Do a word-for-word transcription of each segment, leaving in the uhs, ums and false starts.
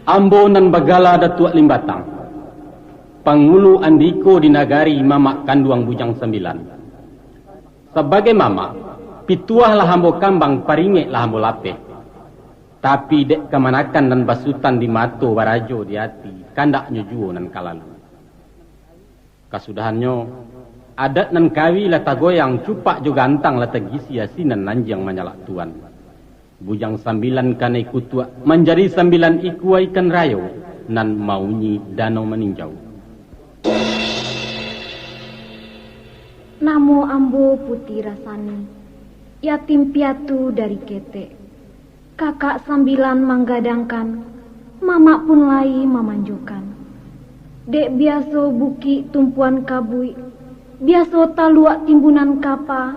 Ambo nan bagala Datuak Limbatang, pangulu andiko di nagari mamak kanduang Bujang Sambilan. Sabagai mamak, pituah lah ambo kambang, paringek lah ambo lapeh. Tapi dek kamanakan nan basutan di mato, barajo di ati, kandaknyo juo nan ka lalu. Kasudahannyo, adat nan kawi lah tagoyang, cupak jo gantang lah tagisi, asinan nanjiang manyalak tuan. Bujang Sambilan kanai kutuak, manjadi sambilan ikua ikan rayo nan maunyi Danau Maninjau. Namo ambo Puti Rasani, yatim piatu dari ketek. Kakak sambilan manggadangkan, mamak pun lai mamanjokan. Dek biaso bukik tumpuan kabuik, biaso taluak timbunan kapa,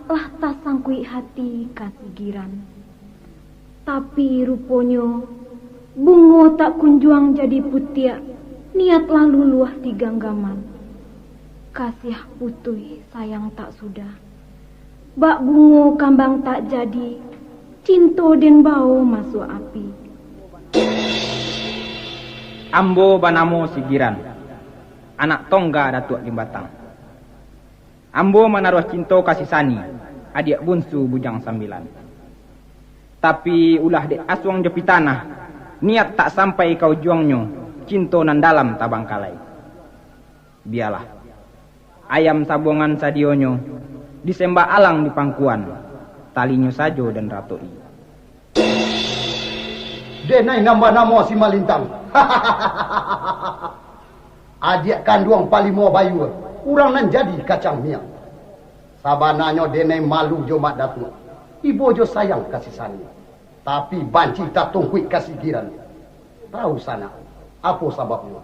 lah tasangkuik hati ka sigiran. Tapi ruponyo, bungo tak kunjuang jadi putiak, niat lah luluah di ganggaman. Kasiah putuih sayang tak sudah. Bak bungo kambang tak jadi, cinto den bao masuak api. Ambo banamo Sigiran, anak tongga Datuak Limbatang. Ambo manaruah cinto ka si Sani, adiak bunsu Bujang Sambilan. Tapi ulah dek asuang jo pitanah, niat tak sampai ka ujuangnyo, cinto nan dalam tabangkalai. Bialah. Ayam sabuangan sadionyo, disembah alang di pangkuan, talinyo sajo den ratok-i. Denai nan banamo si Malintang. Adiak kanduang Palimo Bayua, urang nan jadi kacang miang. Sabananyo denai malu jo Mak Datuak, ibo jo sayang ka si Sani. Tapi banci tatungkuik ka sigiran. Tahu sanak, apo sababnyo?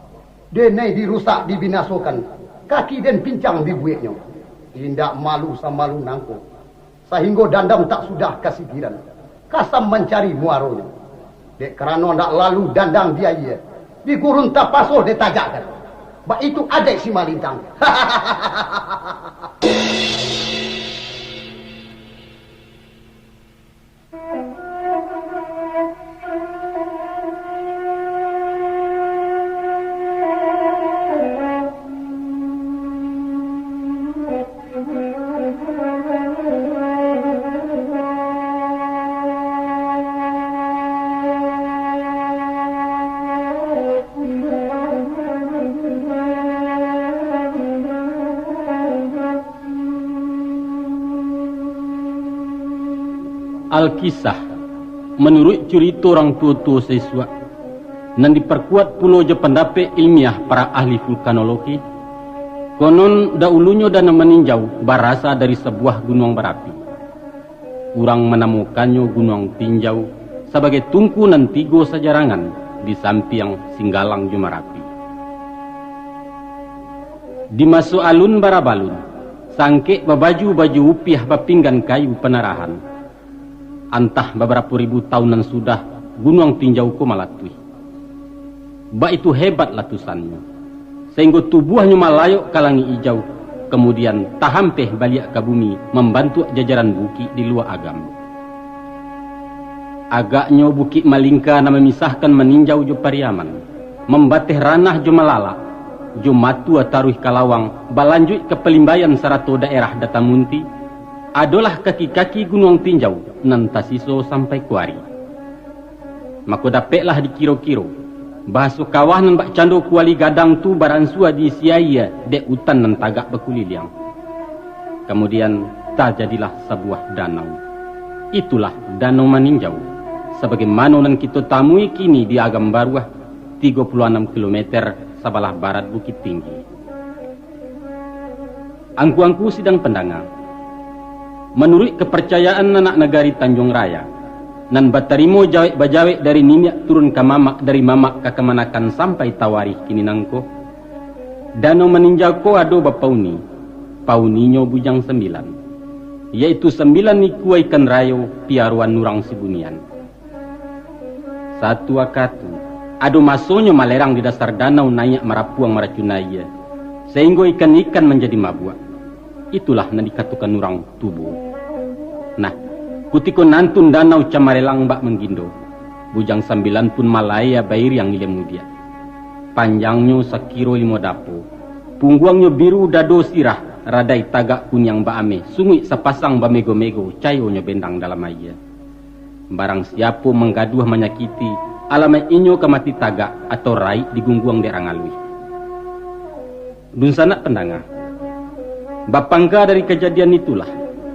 Denai dirusak, dibinasokan, kaki den pincang dibueknyo. Indak malu samalu nangko, sahinggo dandam tak sudah ka sigiran. Kasam mancari muaronyo. Dek karano ndak lalu dandang di ayie, di gurun tapaso ditajakkan. Baitu adaik si Malintang. Alkisah, manuruik curito urang tuo-tuo saisuak, nan diparkuat pulo jo pandapek ilmiah para ahli vulkanologi, konon, daulunyo Danau Maninjau barasa dari sabuah gunuang barapi. Urang manamokannyo Gunuang Tinjau, sabagai tungku nan tigo sajarangan di sampiang Singgalang jo Marapi. Di maso alun barabalun, sangkek babaju-baju upiah bapinggan kayu panarahan, antah babarapo ribu taun nan sudah Gunuang Tinjau ko malatuih. Baitu hebat latusannyo, sainggo tubuahnyo malayok ka langik ijau, kamudian tahampeh baliak ka bumi, mambantuak jajaran bukik di luwa agam. Agaknyo Bukik Malingka nan mamisahkan Maninjau jo Pariaman, mambateh Ranah jo Malalak, jo Matua taruih ka Lawang, balanjuik ka Palimbayan sarato daerah Datamunti, adolah kaki-kaki Gunuang Tinjau nan tasiso sampai kuari. Mako, dapeklah dikiro-kiro, bahaso kawah nan bakcando kuali gadang tu baransua diisi aia dek utan nan tagak bakuliliang. Kamudian, tajadilah sabuah danau. Itulah Danau Maninjau, sabagaimano nan kito tamui kini di Agam Baruah, tigo puluah anam kilometer sabalah barat Bukittinggi. Angku-angku sidang pandanga, manuruik kaparcayaan anak nagari Tanjuang Raya, nan batarimo jawek-bajawek dari niniak turun ka mamak, dari mamak ka kamanakan sampai tawarih kini nangko, Danau Maninjau ko ado bapauni, pauninyo Bujang Sambilan, yaitu sambilan ikua ikan rayo piaroan urang sibunian. Satu wakatu, ado masonyo malerang di dasar danau naiak marapuang maracun aia, sainggo ikan-ikan manjadi mabuak. Itulah nan dikatokan urang tubo. Nah, Kutiko nantun danau Camarelang bak manggindo, Bujang Sambilan pun malaya bairiang ilia mudiak. Panjangnyo sakiro limo dapo, pungguangnyo biru dado sirah, radai tagak kuniang baameh, sunguik sapasang bamego-mego, cayonyo bendang dalam ayie. Barang siapo manggaduah manyakiti, alamaik inyo ka mati tagak atau raik digungguang dek rangaluih. Dunsanak pandanga, bapangka dari kajadian itulah,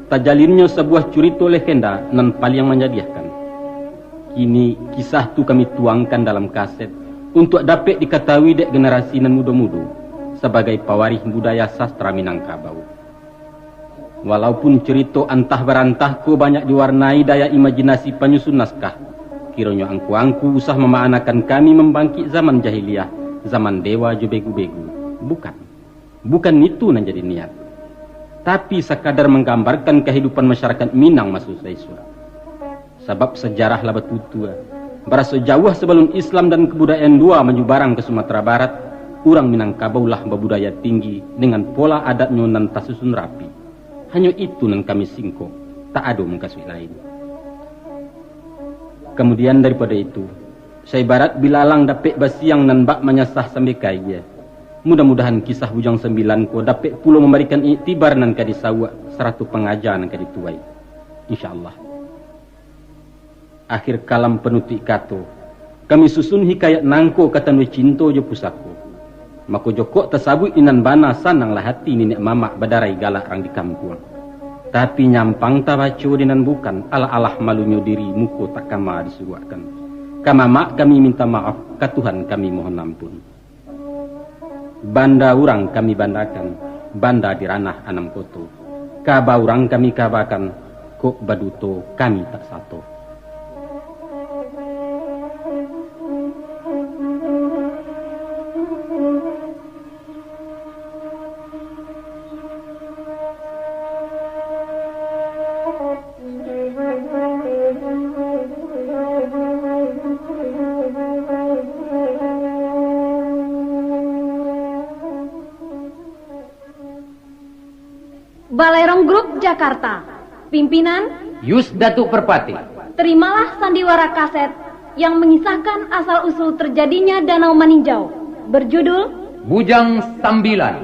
tajalinnyo sabuah curito legenda nan paliang manjadiahkan. Kini, kisah tu kami tuangkan dalam kaset, untuak dapek dikatawui dek generasi nan mudo-mudo, sabagai pawarih budaya sastra Minangkabau. Walaupun curito antah barantah ko banyak diwarnai daya imajinasi panyusun naskah, kironyo angku-angku usah mamaanakan kami mambangkik zaman jahiliah, zaman dewa jo begu-begu. Bukan. Bukan itu nan jadi niat. Tapi sakadar manggambarkan kahidupan masyarakat Minang maso saisuak. Sabab sajarah lah batutua, baraso jauah sabalun Islam dan kabudayaan lua manyubarang ka Sumatera Barat, urang Minangkabau lah babudaya tinggi dengan pola adatnyo nan tasusun rapi. Hanyo itu nan kami singkok, tak ado mukasuik lain. Kamudian daripado itu, saibarat bilalang dapek basiang nan bak manyasah sambeka ayie, mudah-mudahan kisah Bujang Sambilan ko dapek pulo mambarikan iktibar nan ka disauak, sarato pangaja nan ka dituai. Insya Allah. Akhir kalam panutuik kato, kami susun hikayat nangko ka tanduai cinto jo pusako. Mako, jokok tasabuik di nan bana, sananglah hati niniak mamak badarai galak rang di kampuang. Tapi, nyampang tabaco di nan bukan, alah-alah malunyo diri, muko takama disuruakkan. Ka mamak kami minta maoh, ka Tuhan kami mohon ampun. Banda urang kami bandakan, banda di ranah anam koto. Kaba urang kami kabakan, kok baduto kami tak sato. Balerong Group Jakarta. Pimpinan, Yus Datuk Perpatih. Terimalah sandiwara kaset yang mengisahkan asal-usul terjadinya Danau Maninjau, berjudul Bujang Sambilan.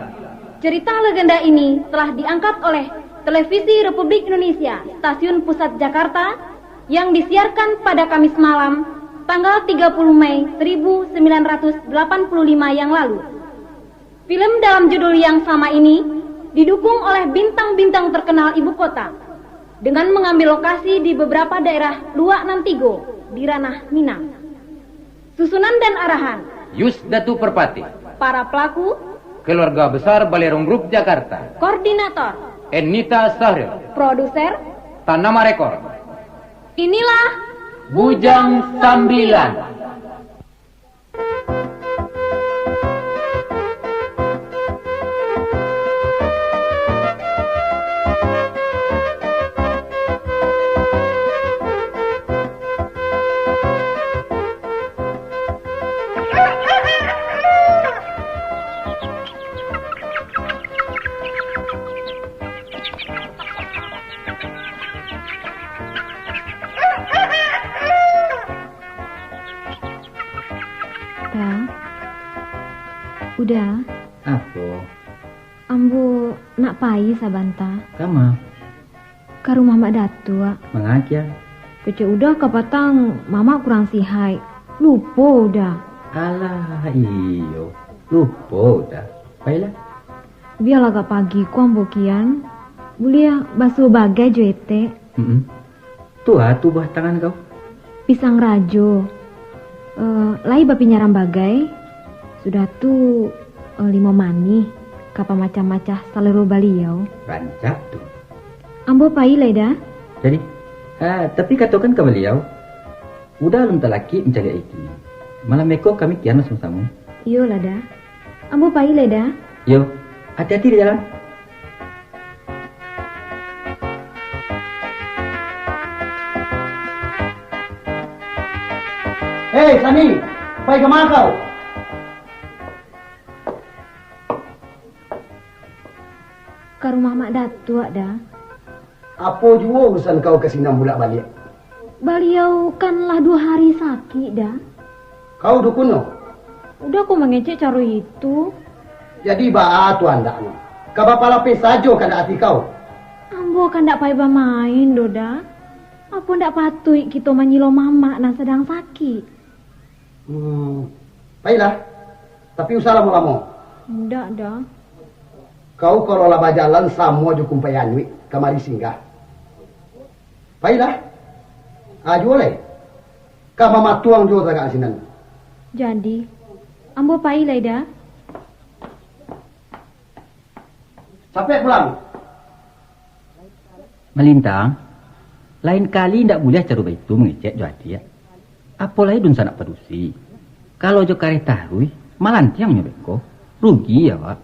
Cerita legenda ini telah diangkat oleh Televisi Republik Indonesia, Stasiun Pusat Jakarta, yang disiarkan pada Kamis malam, tanggal tiga puluh Mei seribu sembilan ratus delapan puluh lima yang lalu. Film dalam judul yang sama ini didukung oleh bintang-bintang terkenal ibu kota, dengan mengambil lokasi di beberapa daerah luak nan tigo di ranah Minang. Susunan dan arahan, Yus Datu Perpatih. Para pelaku, Keluarga Besar Balerong Group Jakarta. Koordinator, Ernita Sahril. Produser, Tanama Rekor. Inilah Bujang Sambilan. Da. Uda. Apo? Ambo nak pai sabanta. Kama? Ka rumah Mak Datuak. Mangakia? Kecek Uda kapatang mamak kurang sihaik. Lupo Uda. Alah, iyo. Lupo Uda. Pailah. Bialah agak pagi ko ambo kian. Buliah basuo bagai jo etek. Mm-mm. Tu a tu buah tangan kau? Pisang rajo. Eh, lai bapinyaram bagai. Sudah tu, eh, limo manih, ka pamacah-macah salero baliau. Rancak tu. Ambo pai lai, Da. Jadi, eh, tapi katokan ka baliau, Uda alun talakik mancaliak kini. Malam beko kami kian basamo-samo. Iyolah, Da. Ambo pai lai, Da. Yo, ati-ati di jalan. Hei, Sani, pai kama kau? Ka rumah Mak Datuak, Da. Apo juo urusan kau ka sinan bulak-baliak? Baliau kan lah duo hari sakik, Da. Kau dukunnyo? Uda ko mangecek caro itu. Jadi baa tu andaknyo? Ka bapalapeh sajo kandak ati kau? Ambo kandak pai bamain doh, Da. Apo ndak patuik kito manyilo mamak nan sadang sakik? Hmm, pailah. Tapi usah lamo-lamo. Ndak, Da. Kau kalau lah bajalan samo jo kumpai anuik kamari singgah. Pailah. Ah, juo lai. Ka mamatuang juo tagak sinan. Jadi, ambo pai lai, Da. Capek pulang. Malintang, lain kali indak buliah caro baitu mangecek jo adiak. Apo lai dunsanak padusi. Kalau jo kareh taruih, malantiangnyo beko. Rugi awak.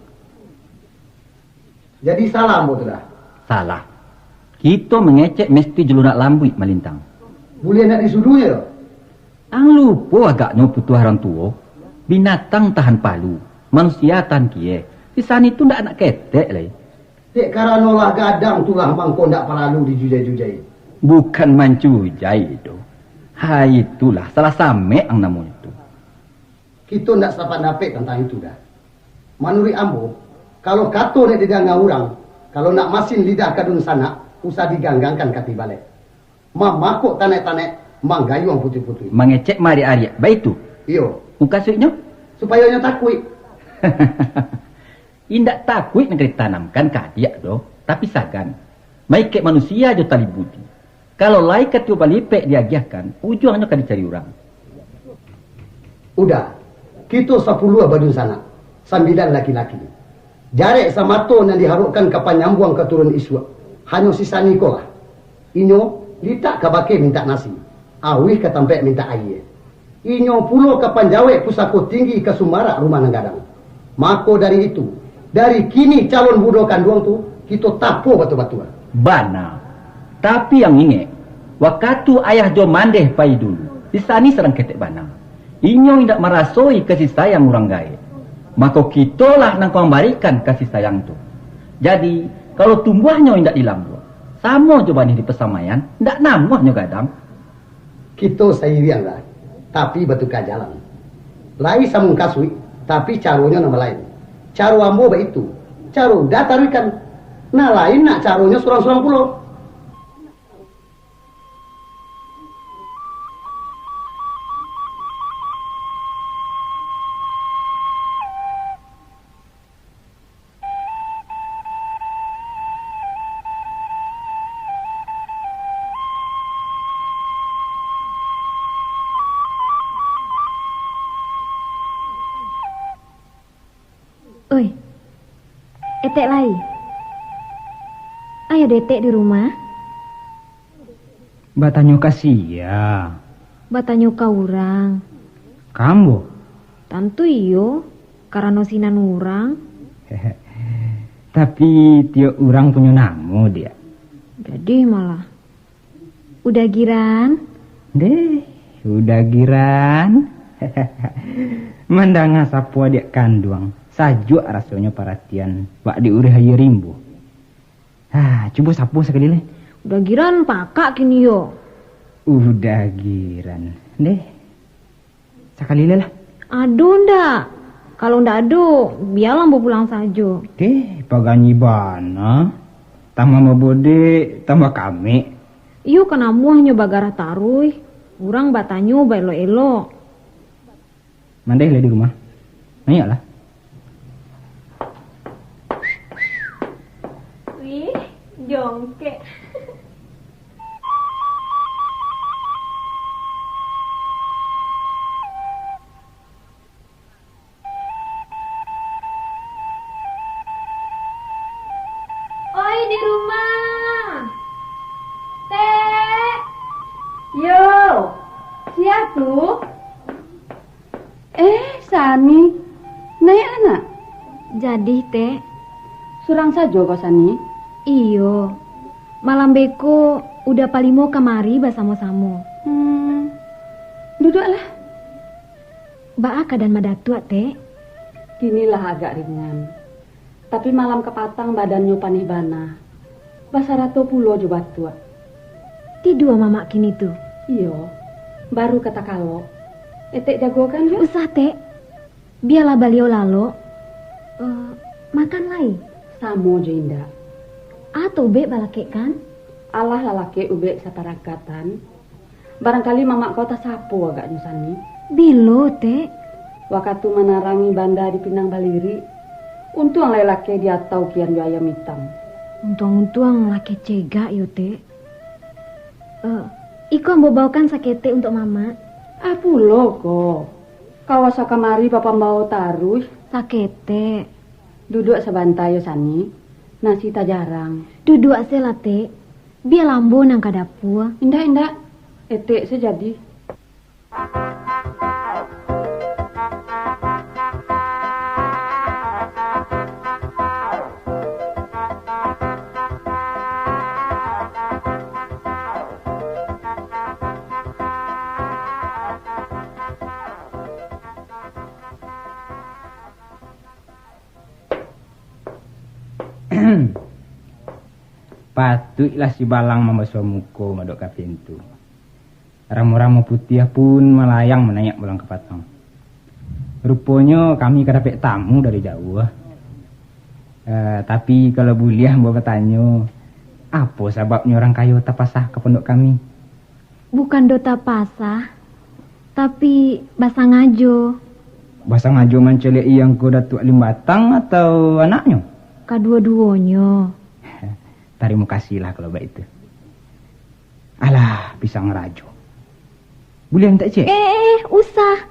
Jadi salah ambo tu Da? Salah. Kito mangecek mesti jo lunak lambuik, Malintang. Buliah nak disuduah yo? Ang lupo agaknyo putuah urang tuo. Binatang tahan palu, manusia tahan kieh. Sisan itu ndak nak ketek lai. Dek karano lah gadang tu lah mangko ndak paralu dijujai-jujai. Bukan mancujai doh. Hai, itulah salah samek ang namonyo tu. Kito ndak sapandapek tantang itu Da. Manuruik ambo, kalau kato dek didanga urang, kalau nak masin lidah ka dunsanak, usah diganggangkan kati baleh. Mamakok tanek-tanek, manggayuang putuih-putuih. Mangecek maariak-ariak, baitu? Iyo. Mukasuiknyo? Supayo nyo takuik. Indak takuik nan ka ditanamkan ka adiak doh, tapi sagan. Maikek manusia jo tali budi. Kalau lai katio balipek diagiahkan, ujuangnyo ka dicari urang. Uda, kito sapuluah badunsanak, sambilan laki-laki. Jarek samato nan diharokkan ka panyambuang katurunan isuak, hanyo si Sani ko lah. Inyo litak ka bakeh mintak nasi, auih ka tampek mintak ayie. Inyo pulo ka panjawek pusako tinggi ka sumarak rumah nan gadang. Mako dari itu, dari kini calon budo kanduang tu, kito tapo batua-batua. Bana. Tapi ang ingek, wakatu ayah jo mandeh pai dulu, si Sani sadang ketek bana. Inyo indak marasoi kasih sayang urang gaek. Mako kitolah nan ka mambarikan kasih sayang tu. Jadi, kalau tumbuahnyo indak dilambuak, samo jo banih di pasamaian, ndak namuah nyo gadang. Kito sairiang lah, tapi batuka jalan. Lai samungkasuik, tapi caronyo nan balain. Caro ambo baitu, caro Uda taruihkan. Nan lain nak caronyo surang-surang pulo. Oi, etek lai. Ayo detek di rumah. Batanyo ka sia? Batanyo ka urang. Ka ambo? Tantu iyo, karano sinan urang. Tapi tiok urang punyo namo, Diak. Gadih malah. Uda Giran. Deh, Uda Giran. Mandanga sapo adiak kanduang, sajuak rasonyo paratian bak diurih aia rimbo. Ah, cubo sapo sakali lai. Uda Giran pakak kini yo. Uda Giran. Deh. Sakali lai lah. Ado ndak? Kalau ndak ado, bialah ambo pulang sajo. Deh, paganyi bana. Tambah mabodek, tambah kamek. Iyo, ka namuahnyo bagarah taruih. Urang batanyo baelok-elok. Mandeh lah di rumah. Mayaklah. Wih, jongkek. Oi, di rumah. Tek. Yo, sia tu? Eh, Sani. Naiaklah, Nak. Jadi, Tek. Surang sajo ko, Sani? Iyo. Malam beko Uda Palimo kamari basamo-samo. Hmm. Duduaklah. Baa kaadaan Madatuak, Tek? Kini lah agak ringan. Tapi malam kapatang badannyo paneh bana. Basarato pulo jo batuak. Tidua mamak kini tu? Iyo, baru ka takalok. Etek jagokan jo? Usah, Tek. Bialah baliau lalok. Eh, makan lai. Samo jo indak. Atau ubek balakek kan? Alah lalakek ubek saparangkatan. Barangkali mamak kau tasapo agaknyo, Sani. Bilo, Tek? Wakatu manarangi banda di Pinang Balirik, untuang lai lakeh diatau kian jo ayam itam. Untuang-untuang lakeh cegak yo, Tek. Eh, iko ambo baokan saketek untuak mamak. Ah, pulo ko. Kau asa kamari bapambao taruih. Saketek. Duduak sabanta yo, Sani. Nasi tajarang. Duduak se lah, Tek. Bia ambo nan ka dapua. Indak, indak. Etek se jadi. Patuiklah si Balang mambasuah muko madok ka pintu. Ramo-ramo putiah pun malayang manaiak bulang kapatang. Ruponyo kami ka dapek tamu dari jauah. Eh, tapi, kalau buliah ambo batanyo, apo sababnyo urang kayo tapasah ka pondok kami? Bukan doh tapasah, tapi basangajo. Basangajo mancaliak iyang ko Datuak Limbatang atau anaknyo? Kaduo-duonyo. Tarimo kasihlah kalau baitu. Alah, pisang rajo. Buliah mintak ciek? Eh, eh, eh, usah.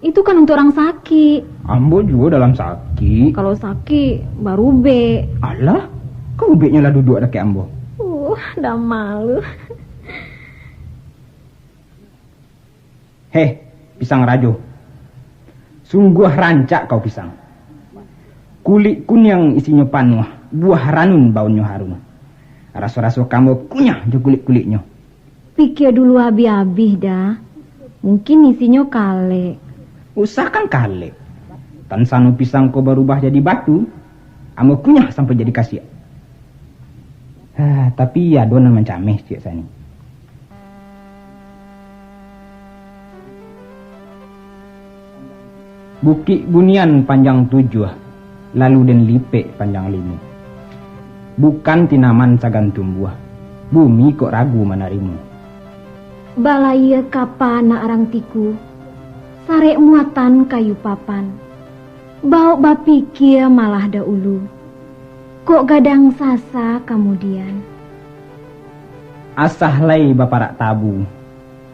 Itu kan untuk orang sakik. Ambo juo dalam sakik. Kalau sakik, barubek. Alah, kau ubeknyo lah duduak dakek ambo. Uh, dah malu. Heh, pisang rajo. Sungguah rancak kau pisang. Kulik kuniang isinyo panuah, buah ranun baunnyo harum. Raso-raso ka ambo kunyah jo kulik-kuliknyo. Pikia dulu abih-abih dah. Mungkin isinyo kalek. Usah kan kalek. Tan sano pisang ko barubah jadi batu, ambo kunyah sampai jadi kasiak. Ah, tapi ado nan mancameh ciek Sani. Bukik Bunian panjang tujuah, lalu den lipek panjang limo. Bukan tinaman sagan tumbuah, bumi kok ragu manarimo. Balayia kapa nak rang tiku, sarek muatan kayu papan. Baok bapikia malah daulu, kok gadang sasa kamudian. Asah lai baparak tabu,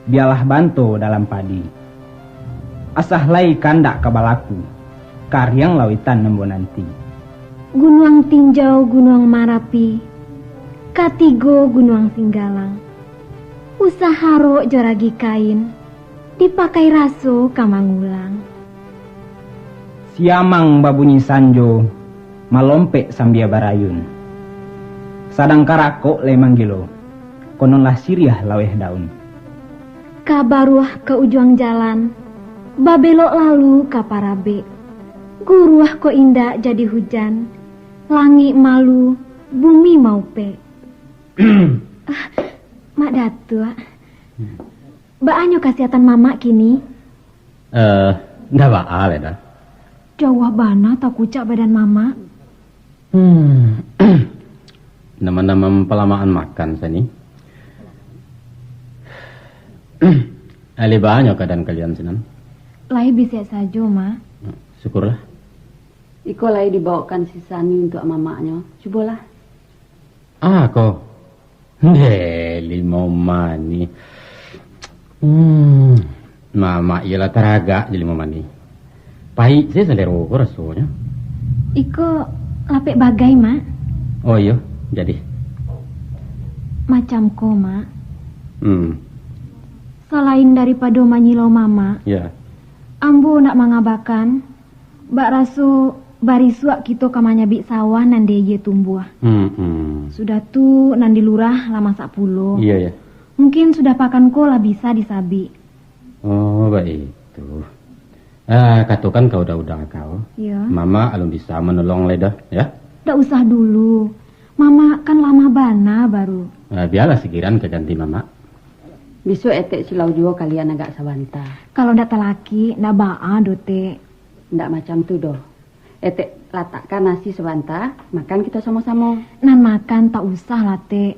bialah banto dalam padi. Asah lai kandak ka balaku, kariang lauitan ambo nanti. Gunuang Tinjau, Gunuang Marapi, katigo Gunuang Singgalang, usah harok jo ragi kain, dipakai raso ka mangulang. Siamang babunyi sanjo, malompek sambia barayun. Sadang karakok lai manggilo, kononlah siriah laweh daun. Ka baruah ka ujuang jalan, babelok lalu ka parabek. Guruah kok indak jadi hujan, langik malu, bumi maupek. Ah, Mak Datuak, baanyo kasihatan mamak kini? Eh, ndak baa lai dah. Jauah bana takucak badan mamak. Hmm. Nama-nama mampalamaan makan sani. Alih banyo keadaan kalian sinan? Lai bisiak sajo, Mak. Syukurlah. Iko lai dibaokan si Sani untuak mamaknyo. Cubolah. Ah, ko. Deh, limau manih. Hmm, mamak iyolah taragak jo limau manih. Paik se salero ko rasonyo. Iko lapek bagai, Mak. Oh iyo, jadi. Macam ko, Mak. Hmm. Salain daripado manyilau mamak, ya, ambo nak mangabakan, bak raso barisuak kito ka manyabik sawah nan di aia tumbuah. Hmm, hmm. Sudah tu, nan di lurah lah masak pulo. Iya, iya. Mungkin sudah pakan ko lah bisa disabik. Oh, baitu. Ah, katokan ka uda-uda kau. Iya. Mamak alun bisa manolong lai doh, ya? Ndak usah dulu. Mamak kan lamah bana baru. Ah, bialah si Giran ka ganti mamak. Bisuak etek silau juo kalian agak sabanta. Kalau ndak talakik, ndak baa doh, Tek. Ndak macam tu doh. Etek latakkan nasi sabanta, makan kito samo-samo. Nan makan tak usah lah, Tek.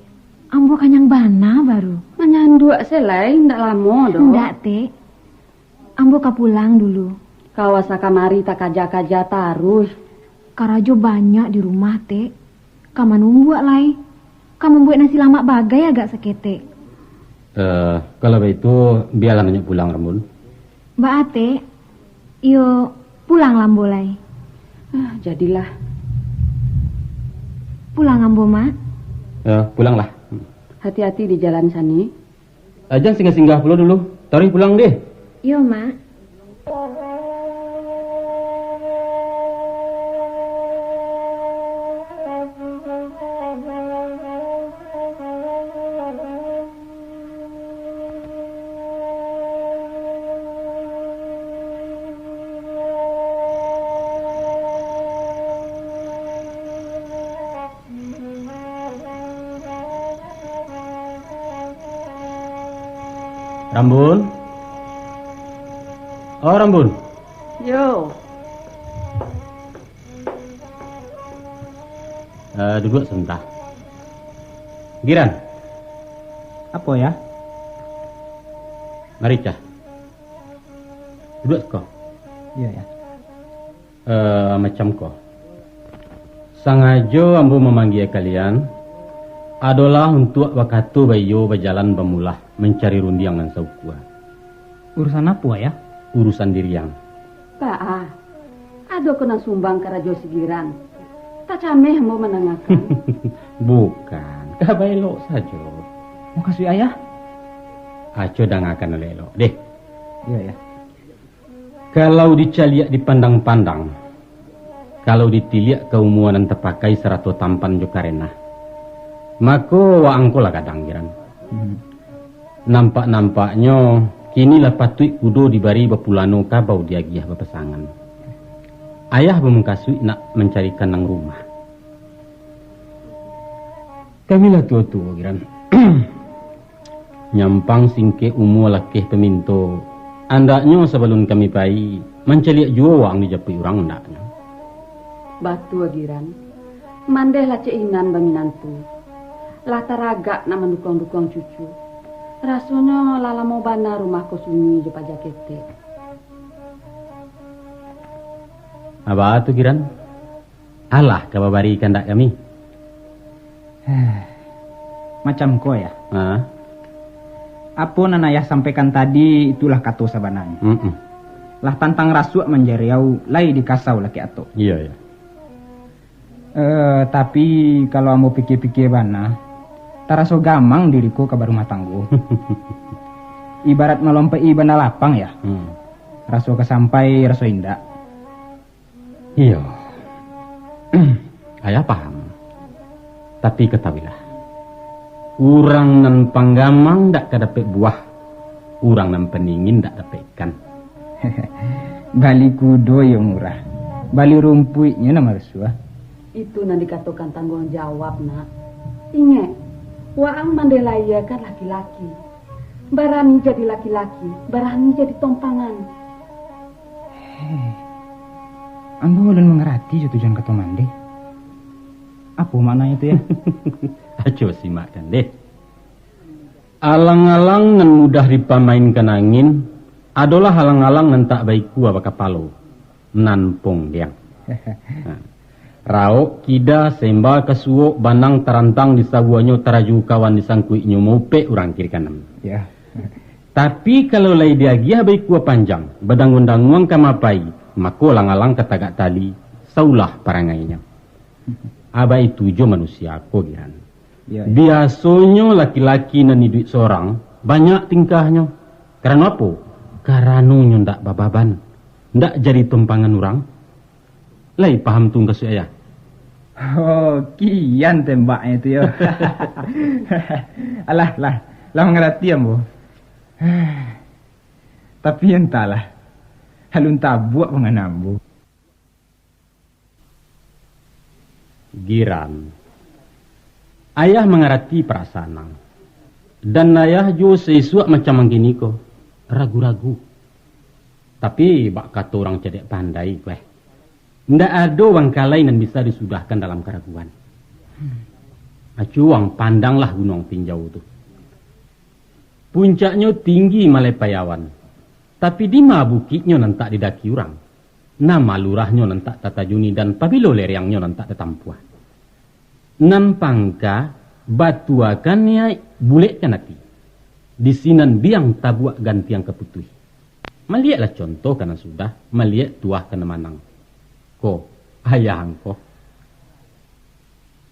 Ambo kanyang bana baru. Manyanduak se lai, ndak lamo doh. Ndak, Tek. Ambo ka pulang dulu. Kau asa kamari takaja-kaja taruih. Karajo banyak di rumah, Tek. Ka manumbuak lai. Ka mambuek nasi lamak bagai agak saketek. Eh, kalau baitu, bialah Nanyok pulang, Rambun. Baa, Tek? Iyo, pulang lah ambo lai. Ah, jadilah. Pulang ambo, Mak. Ya, pulanglah. Hati-hati di jalan, Sani. Ah, jan singgah-singgah pulo dulu. Taruih pulang deh. Iyo, Mak. Rambun. Oh, Rambun. Yo. Eh, duduak sabanta. Giran. Apo, Yah? Mari, cah. Duduak siko. Iyo, Yah. Eh, macam ko. Sangajo ambo mamanggia kalian, adolah untuak bakato baiyo bajalan bamulah mancari rundiang nan saukua. Urusan apo, Ayah? Urusan diriang. Baa, ado ko nan sumbang karajo si Giran? Tacameh ambo mandangakan. Bukan, ka baelok sajo. Mukasuik Ayah? Aco dangakan elok-elok, deh. Iyo, Yah. Kalau dicaliak dipandang-pandang, kalau ditiliak ka umua nan tapakai sarato tampan jo karenah, mako, waang ko lah gadang, Giran. Hmm. Nampak-nampaknyo, kini lah patuik kudo dibari bapulano kabau diagiah bapasangan. Ayah bamukasuik nak mancarikan nan rumah. Kami lah tuo-tuo, Giran. Nyampang singkek umua lakeh paminto, andaknyo sabalun kami pai, mancaliak juo waang dijapuik urang andaknyo. Batua, Giran. Mandeh lah Cik Inan baminantu. Lah taragak nak mandukuang-dukuang cucu. Rasonyo lah lamo bana rumah ko sunyi jo paja ketek. Aba tu, Giran? Alah ka babari kandak kami? Macam ko, Yah. Ha? Apo nan Ayah sampaikan tadi, itulah kato sabananyo. Mm-mm. Lah tantang rasuak manjariau, lai dikasau lakek atok. Iyo, iyo. Eh, tapi, kalau ambo pikia-pikia bana, taraso gamang diri ko ka barumah tanggo. Ibarat malompek-i bana lapang, Yah. Hmm. Raso ka sampai, raso indak. Iyo. Ayah paham. Tapi katahuilah, urang nan panggamang dak ka dapek buah, urang nan pandingin dak dapek ikan. Bali kudo iyo murah, bali rumpuiknyo nan masuah. Itu nan dikatokan tangguang jawab, Nak. Ingek, waang mandeh lahia kan laki-laki. Barani jadi laki-laki, barani jadi tompangan. Heh, ambo alun mangarati jo tujuan kato mandeh. Apo maknanyo tu, Yah? Aco simakkan deh. Alang-alang nan mudah dipamainkan angin, adolah alang-alang nan tak baikua bakapalo. Nan pongdiang. Nah, raok kida semba ka suok, banang tarantang di sabuahnyo, taraju kawan di sangkuiknyo, mopek urang kiri kanan. Ya. Tapi, kalau lai diagiah baikua panjang, badanguang-danguang ka mapai, mako alang-alang ka tagak tali, saulah parangainyo. Aba itu jo manusia ko, Giran. Ya, ya. Biasonyo laki-laki nan iduik sorang, banyak tingkahnyo. Karano apo? Karano nyo ndak bababan, ndak jadi tumpangan urang. Lai paham tu mukasuik Ayah? Oh, kian tembaknyo tu yo. Alah, lah, lah mangarati ambo. Tapi entahlah, alun tabuak pangana ambo. Giran, Ayah mangarati parasaan ang. Dan ayah juo saisuak macam ang kini ko, ragu-ragu. Tapi, bak kato urang cadiak pandai, kueh, indak ado bangkalai nan bisa disudahkan dalam karaguan. Acuang pandanglah Gunuang Tinjau tu. Puncaknyo tinggi malai payawan, tapi dima bukiknyo nan tak didaki urang, nama lurahnyo nan tak tatajuni, dan pabilo lereangnyo nan tak tatampuah. Nan pangka, batuakan niaik, bulekkan ati. Di sinan biang tabuak gantiang ka putuih. Malieklah contoh ka nan sudah, maliek tuah ka nan manang. Ko, ayah ang ko.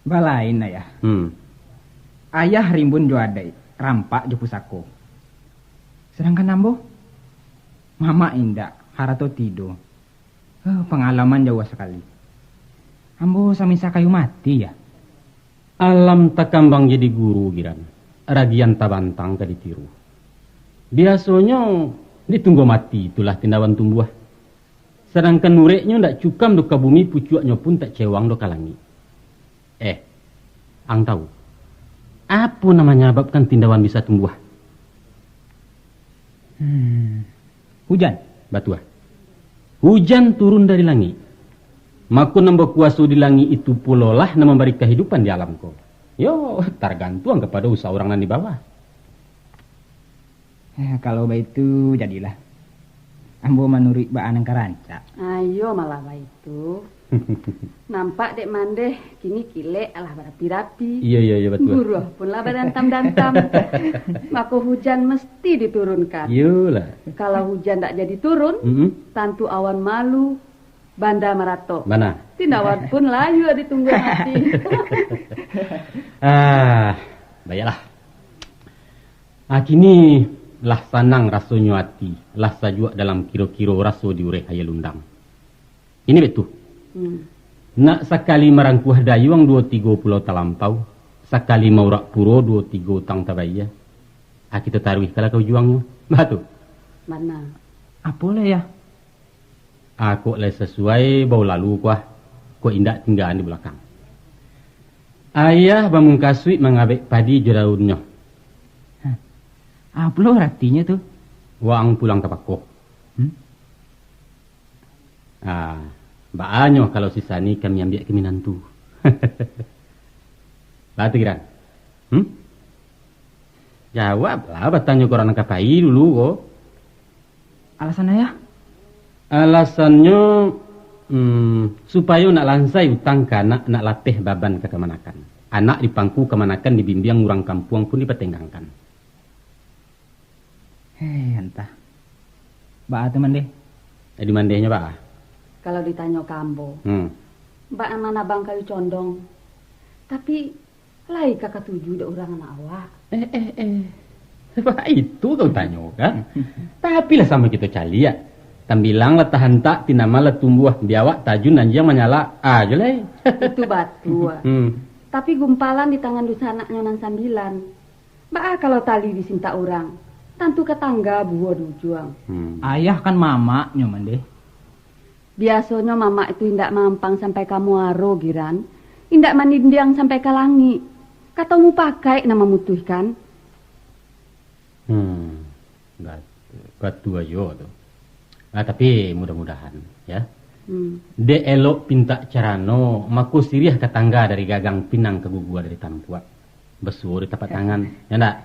Balain, Ayah. Hmm. Ayah rimbun jo adaik, rampak jo pusako. Sadangkan ambo, mamak indak, harato tido. Eh, pangalaman jauah sakali. Ambo samisah kayu mati, yah. Alam takambang jadi guru, Giran. Ragian tabantang ka ditiru. Biasonyo, di tunggo mati itulah tindawan tumbuah. Sadangkan ureknyo ndak cukam doh ka bumi, pucuaknyo pun tak cewang doh ka langik. Eh, ang tahu, apo nan manyababkan tindawan bisa tumbuah? Hmm, hujan. Batua. Hujan turun dari langik. Mako, nan bakuaso di langik itu pulolah nan mambari kahidupan di alam ko. Yo, targantuang kapado usaha urang nan di bawah. Eh, kalau baitu, jadilah. Ambo manuruik baa nan ka rancak. Ayo malah baitu. Nampak dek mandeh, kini kilek alah barapi-rapi. Iyo, iyo, iyo, batua. Buruah pun lah badantam-dantam. Mako hujan mesti diturunkan. Iyolah. Kalau hujan ndak jadi turun, Mm-mm. tantu awan malu, banda maratok. Bana. Tindawan pun layua di tunggo mati. Ah, baiklah. Ah, kini lah sanang rasonyo ati, lah sajuak dalam kiro-kiro raso di ureh aia lundang. Ini betu. Hmm. Nak sakali marangkuah dayuang duo tigo pulau talampau, sakali maurak puro duo tigo utang tabayia. Ah, kito taruihkanlah ka ujuangnyo. Bah tu. Bana. Apolah, Yah? Ah, kok lai sasuai, bawa lalu kuah, kok indak tinggaan di balakang. Ayah bamungkasuik mangabek padi jo daunnyo. Hah. Apo lo aratinyo tu? Waang pulang ka pako. Hmm? Ah, baanyo kalau sisani kami ambiak ka minantu. Baa tu, Giran? Hmm? Jawablah, batanyo ka urang nan ka pai dulu ko. Alasan ayah? Alasannyo, hmm, supayo nak lansai utang ka anak, nak lapeh baban ka kamanakan. Anak di pangku kamanakan, dibimbiang urang kampuang pun dipatenggangkan. Heh, antah. Baa tu mandeh? Eh, di mandehnyo baa? Kalau ditanyo ka ambo, hmm, bak nan manabang kayu condong. Tapi, lai ka katuju dek urang anak awak. Eh, eh, eh. Baa itu kau tanyokan? Tapi lah samo kito caliak. Tambilang lah tahantak, tinaman lah tumbuah, biawak tajun anjiang manyalak. Ah, jo lai. Itu batua. Hmm. Tapi gumpalan di tangan dusanaknyo nan sambilan. Baa kalau tali disintak urang, tantu ka tangga buah di ujuang. Hmm. Ayah kan mamaknyo, mandeh. Biasonyo mamak itu indak maampang sampai ka muaro, Giran, indak manindiang sampai ka langik. Kato mupakaik nan mamutuihkan. Hmm, bat-, batua juo tu. Ah, tapi mudah-mudahan, ya. Hmm. Dek elok pintak carano, mako siriah ka tangga dari gagang, pinang ka gugua dari tampuak. Basuo di tapak tangan, ya ndak?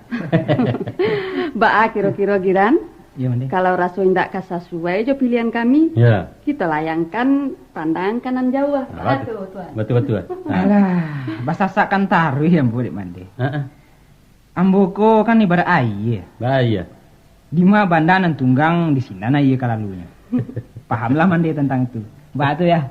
Baa kiro-kiro, Giran? Iyo, mandeh. Kalau raso indak ka sasuai jo pilihan kami, ya, kito layangkan pandang ka nan jauah. Ah, baa tu, Tuan? Batua, batua. Ah. Alah, basasakan taruih ambo dek mandeh. Ah, ah. Ambo ko kan ibarat aia. Aia. Dima banda nan tunggang, di sinan aia ka lalunyo. Pahamlah mandeh tantang tu. Baa tu, ya?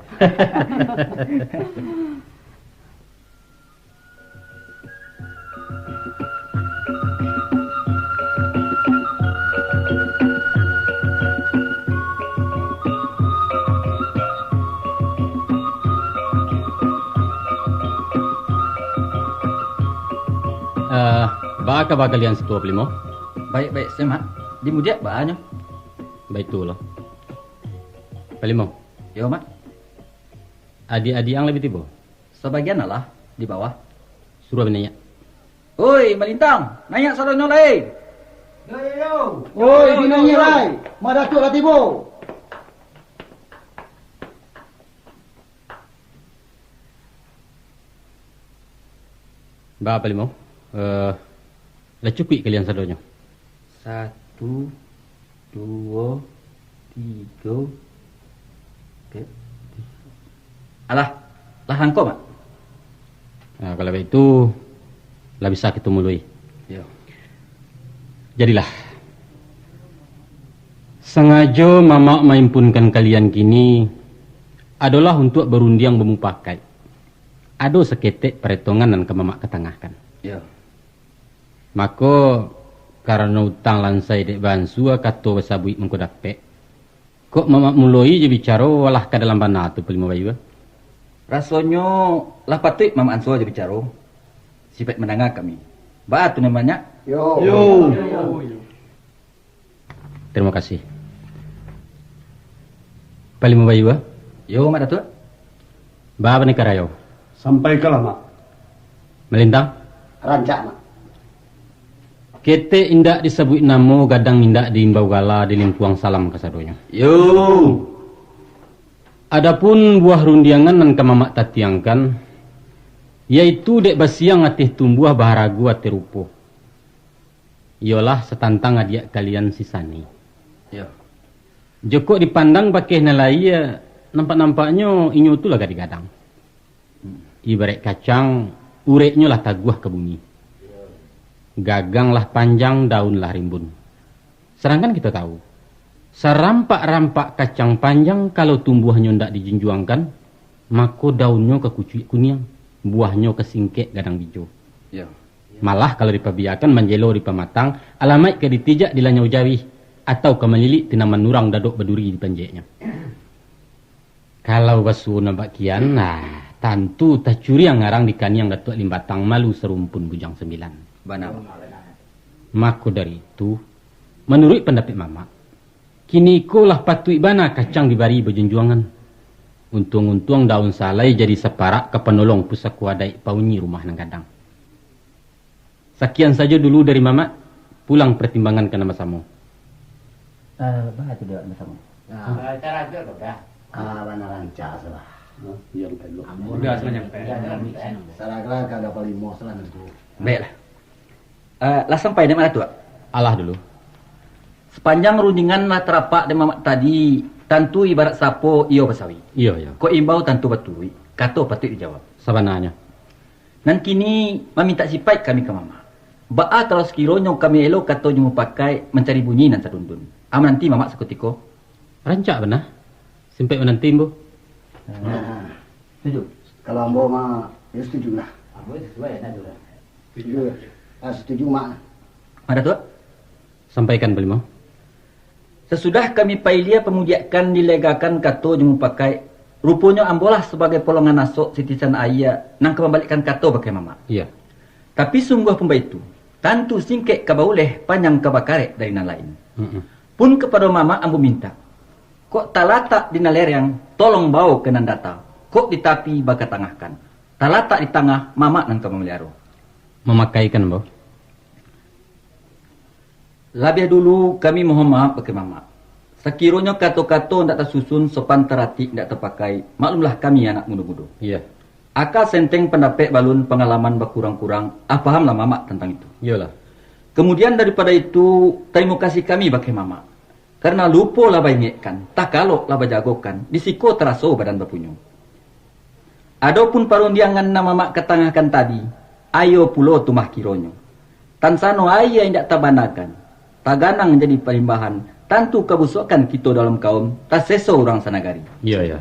Eh, baa kaba kalian satuo, Palimo? Baik-baik se, Mak. Di mudiak baanyo? Baitulah. Palimo. Yo, Mak. Adiak-adiak ang lah bi tibo? Sabagian alah, di bawah. Suruah binaiak. Oi, Malintang, naiak sadonyo lai. Yo, yo, yo. Oi, yo, yo, binaiak yo. Lai. Mak Datuak lah tibo. Ba, Palimo? Eh, lah cukuik kalian sadonyo? Satu, duo, tigo, ampek. Alah, lah langkok, Mak. Nah, kalau baitu, lah bisa kito muloi. Yo. Jadilah, sangajo Mamak maimpunkan kalian kini, adolah untuak barundiang bamupakaik. Ado saketek paretongan nan ka Mamak katangahkan. Yo. Mako, karano utang lansai dek baansua kato basabuik mangko dapek, kok Mamak muloi jo bicaro, alah ka dalam bana tu, Palimo Bayu? Rasonyo lah patuik Mamak ansua jo bicaro, sipaik mandanga kami. Baa tu nan banyak? Yo. Yo. Tarimo kasih. Palimo Bayu, ah? Yo, Mak Datuak. Baa panakah rayo? Sampaikanlah, Mak. Malintang? Rancak, Mak. Ketek indak disabuik namo, gadang indak diimbau gala, di lingkuang salam kasadonyo. Yo. Adapun buah rundiangan nan ka Mamak tatiangkan, yaitu dek basiang ateh tumbuah, baharago ateh rupo. Iyolah satantang adiak kalian si Sani. Yo. Jokok dipandang bakeh nan laia, nampak-nampaknyo inyo tu lah gadih gadang. Hmm. Ibaraik kacang, ureknyo lah taguah ka bumi. Gagang lah panjang, daun lah rimbun. Sadangkan kito tahu, sarampak-rampak kacang panjang, kalau tumbuahnyo ndak dijunjuangkan, mako daunnyo ka kucuik kuniang, buahnyo ka singkek gadang bijo. Yo. Malah kalau dipabiakan manjelo di pamatang, alamaik ka ditijak di lanyau jawih, atau ka malilik tinaman urang dadok baduri di panjeknyo. Kalau basuo nan bakian, nah, tantu tacuriang arang di kaniang Datuak Limbatang, malu sarumpun Bujang Sambilan. Bana. Mako dari itu, manuruik pandapek Mamak, kiniko lah patuik bana kacang dibari bajunjuangan. Untuang-untuang daun salai jadi saparak ka panolong pusako adaik paunyi rumah nan gadang. Sakian sajo dulu dari Mamak, pulang partimbangan ka nan basamo. Eh, baa tu dek nan basamo? Ah. Ah, taraga tu dah. Ah, bana rancak salah. Hah? Iyo, bukan dulu. Amun. Udah, salah nyampe. Udah, udah, udah. Salah gelar ka Palimo salah nantu. Baiklah. Eh, lah sampai dek Mak Datuak? Alah dulu. Sapanjang rundingan lah tarapak dek Mamak tadi, tantu ibarat sapo iyo basawi. Iyo, iyo. Kok imbau tantu baturuik, kato patuik dijawab. Sabananyo. Nan kini mamintak sipaik kami ka Mamak. Baa kalau sakironyo kami elo kato jo mupakaik mancari bunyi nan sadundun? Amananti Mamak sakutiko? Rancak bana. Simpaik mananti, Ambo. Nah, setuju. Kalau ambo mah, yo setuju lah. Ambo sesuai, enak tu lah. Setuju. Ah, setuju, Mak. Mak Datuak? Sampaikan, Palimo. Sasudah kami pailia pamudiakan dilegakan kato jo mupakaik, ruponyo ambolah sabagai polongan asok sitisan aia nan ka mambalikkan kato bakeh Mamak. Iyo. Tapi sungguah pun baitu, tantu singkek ka bauleh, panjang ka bakarek dari nan lain. Mm-mm. Pun kapado Mamak ambo mintak, kok talatak di nan lereang, tolong bawo ka nan data, kok di tapi bakatangahkan. Talatak di tangah, Mamak nan ka mamaliaro. Mamakaikan, Ambo. Labiah dulu, kami mohon maaf bakeh Mamak. Sakironyo kato-kato ndak tasusun, sopan taratik ndak tapakai, maklumlah kami anak mudo-mudo. Iyo. Aka senteng pandapek balun, pangalaman bakurang-kurang, ah, pahamlah Mamak tantang itu. Iyolah. Kamudian daripado itu, tarimo kasih kami bakeh Mamak. Karano lupo lah baingekkan, takalok lah bajagokan, di siko taraso badan bapunyo. Adopun parundiangan nan Mamak katangahkan tadi, ayo pulo tu mah kironyo. Tansano aia indak tabanakan, taganang jadi palimbahan, tantu kabusuakan kito dalam kaum, taseso urang sanagari. Iyo, iyo.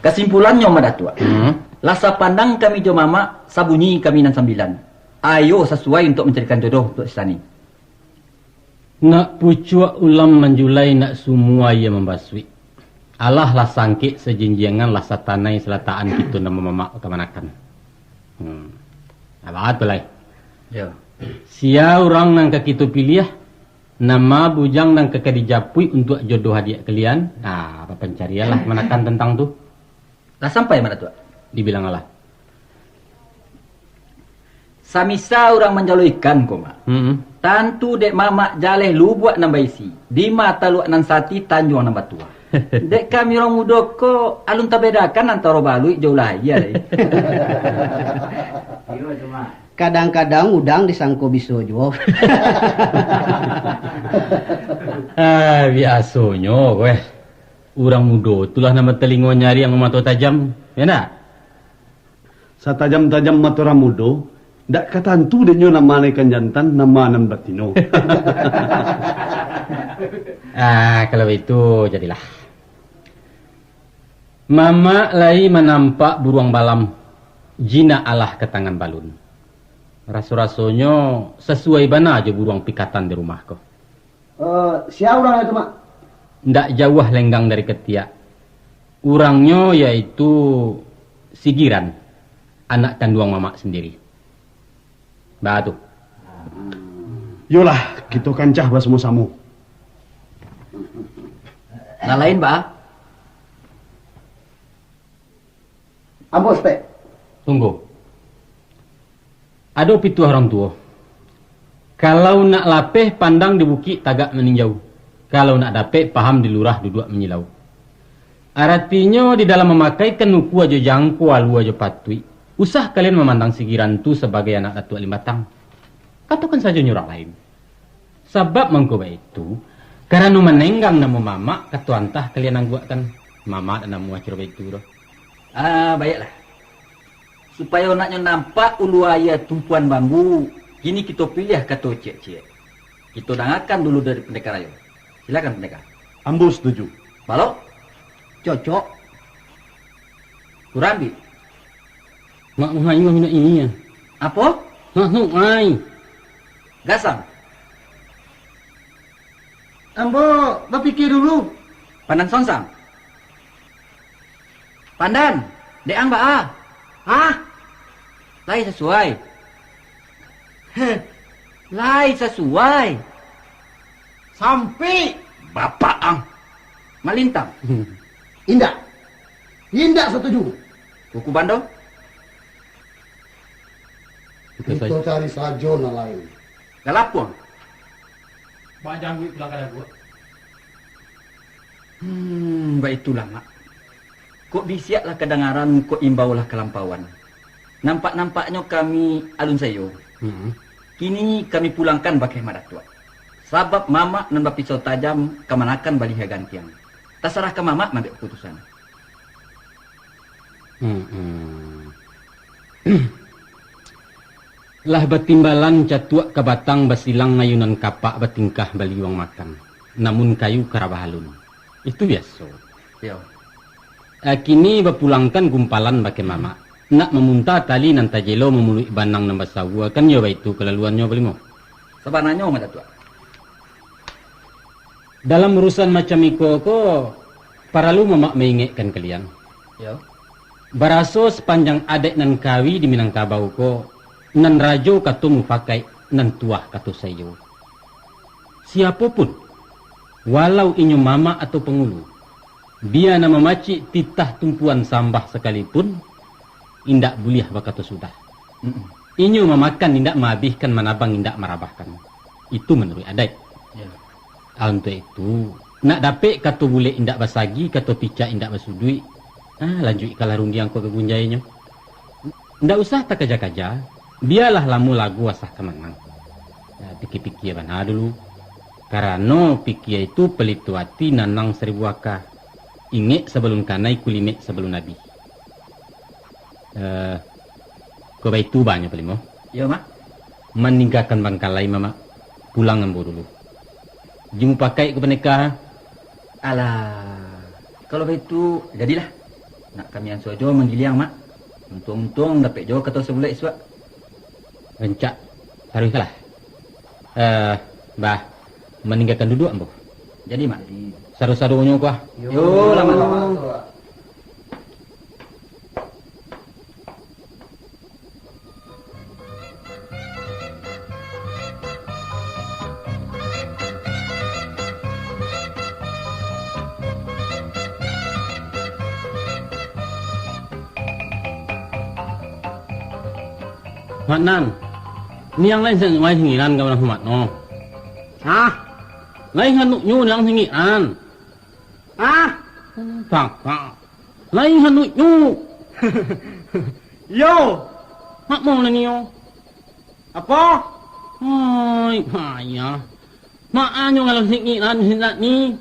Kasimpulannyo, Mak Datuak, hmm, lah sapandang kami jo Mamak, sabunyi kami nan sambilan. Ayo sasuai untuak mancarikan jodoh untuak si Sani. Nak pucuak ulam manjulai, nak sumua aia mambasuik. Alah lah sangkek sajinjiangan, lah satanai salatakan kito nan mamamak kamanakan. Hmm. Nah, baa tu lai. Yo. Sia urang nan ka kito piliah, nama bujang nan ka, ka dijapuik untuak jodoh adiak kalian? Nah, bapancarianlah kamanakan tantang tu. Lah sampai, Mak Datuak? Dibilang alah. Samisa urang manjalo ikan ko, Mak. Mm-mm. Tantu dek Mamak jaleh lubuak nan baisi, di mata luak nan sati tanjuang nan batuah. Dek kami urang mudo ko, alun tabedakan antaro baluik jo ulah aia lai. Iyo tu, Mak. Kadang-kadang udang disangko biso juo. Ah, biasonyo, weh. Urang mudo tu lah nan batalingo nyariang, mamato tajam, yo ndak? Satajam-tajam mato urang mudo, ndak ka tantu dek nyo nan ma nan ikan jantan, nan ma nan batino. Ah, kalau baitu, jadilah. Mamak lai manampak buruang balam, jinak alah ka tangan balun. Raso-rasonyo sasuai bana jo buruang pikatan di rumah ko. Eh, sia urang itu, Mak? Ndak jauah lenggang dari katiak. Urangnyo yaitu Sigiran, anak kanduang Mamak sandiri. Baa tu. Yolah, kito kancah basamo-samo. Nan lain, baa? Ambo saketek. Tunggu. Ado pituah urang tuo. Kalau nak lapeh, pandang di bukik, tagak maninjau. Kalau nak dapek paham di lurah, duduak manyilau. Aratinyo, di dalam mamakaikan ukua jo jangko, alua jo patuik, usah kalian mamandang Sigiran tu sabagai anak Datuak Limbatang. Katokan sajo nyo urang lain. Sabab mangko baitu, karano manenggang namo Mamak, kato antah kalian angguakkan. Mamak ndak namuah caro baitu doh. Ah, baiaklah. Supayo naknyo nampak ulu aia tumpuan bambu, kini kito piliah kato ciek-ciek. Kito dangakan dulu dari Pandeka Rayo. Silakan, Pandeka. Ambo satuju. Balo? Cocok. Kurang, Bi? Mak Muhayu minta ini, ya. Apo? Mak Muhayu. Gasang. Ambo bapikia dulu. Pandan Sonsang. Pandan, dek ang baa? Hah? Lai sasuai? Heh, lai sasuai? Sampik. Bapak ang. Malintang. Indak. Indak satuju. Kuku bando. Kito cari sajo nan lain. Galapuang. Bajang duit pulang ka daguak. Hmm, baitulah, Mak. Kok bisiak lah kadangaran, kok imbau lah kalampauan. Nampak-nampaknyo kami alun sayo. Hmm. Kini kami pulangkan bakeh Mak Datuak. Sabab Mamak nan bapisau tajam kamanakan baliha gantiang. Tasarah ka Mamak maambiak kaputusan. Hmm. Lah batimbalan catuak ka batang, basilang ayunan kapak, batingkah baliuang makan. Namun kayu karabah alun. Itu biaso. Iyo. Ah, kini bapulangkan gumpalan bakeh Mamak. Nak mamunta tali nan tajelo, mamuluik banang nan basawua, kan iyo baitu kalaluannyo, Palimo? Sabananyo, Mak Datuak. Dalam urusan macam iko ko, paralu Mamak maingekkan kalian. Yo. Baraso sapanjang adaik nan kawi di Minangkabau ko, nan rajo kato mufakaik, nan tuah kato saiyo. Siapo pun, walau inyo mamak atau pangulu, bia nan mamacik titah tumpuan sambah sakalipun, indak buliah bakato sudah. Mm-mm. Inyo mamakan indak maabihkan, manabang indak marabahkan. Itu manuruik adaik. Yo. Ah, untuak itu, nak dapek kato bulek indak basagi, kato picak indak basuduik, ah, lanjuikkanlah rundiang ko ka gunjainyo. Ndak usah takaja-kaja, bialah lamo lagu asah ka manang. Nah, pikia-pikia bana dulu. Karano pikia itu palito ati, nanang saribu aka. Ingek sabalun kanai, kulimek sabalun abih. Eh, kok baitu banyo, Palimo? Iyo, Mak. Maninggakan bangkalai, Mamak. Pulang ambo dulu. Ji mupakaik ko Pandeka. Alah, kalau baitu, jadilah. Nak kami ansua jo manggiliang, Mak. Untuang-untuang dapek jo kato sabulek isuak. Rancak. Taruihkanlah. Eh, Bah, maninggakan duduak ambo. Jadi, Mak. Sado-sadonyo ko, ah. Yo, lah, Mak. Mak Nan, Niang lai sa-, lai singiran ka urang Sumatno. Hah? Lai hanuknyo niang singiran. Hah? Pak, pak. Lai hanuknyo. Yo. Mak mau lah nio. Apo? Hai, payah. Mak anyo kalau singiran sindak ni.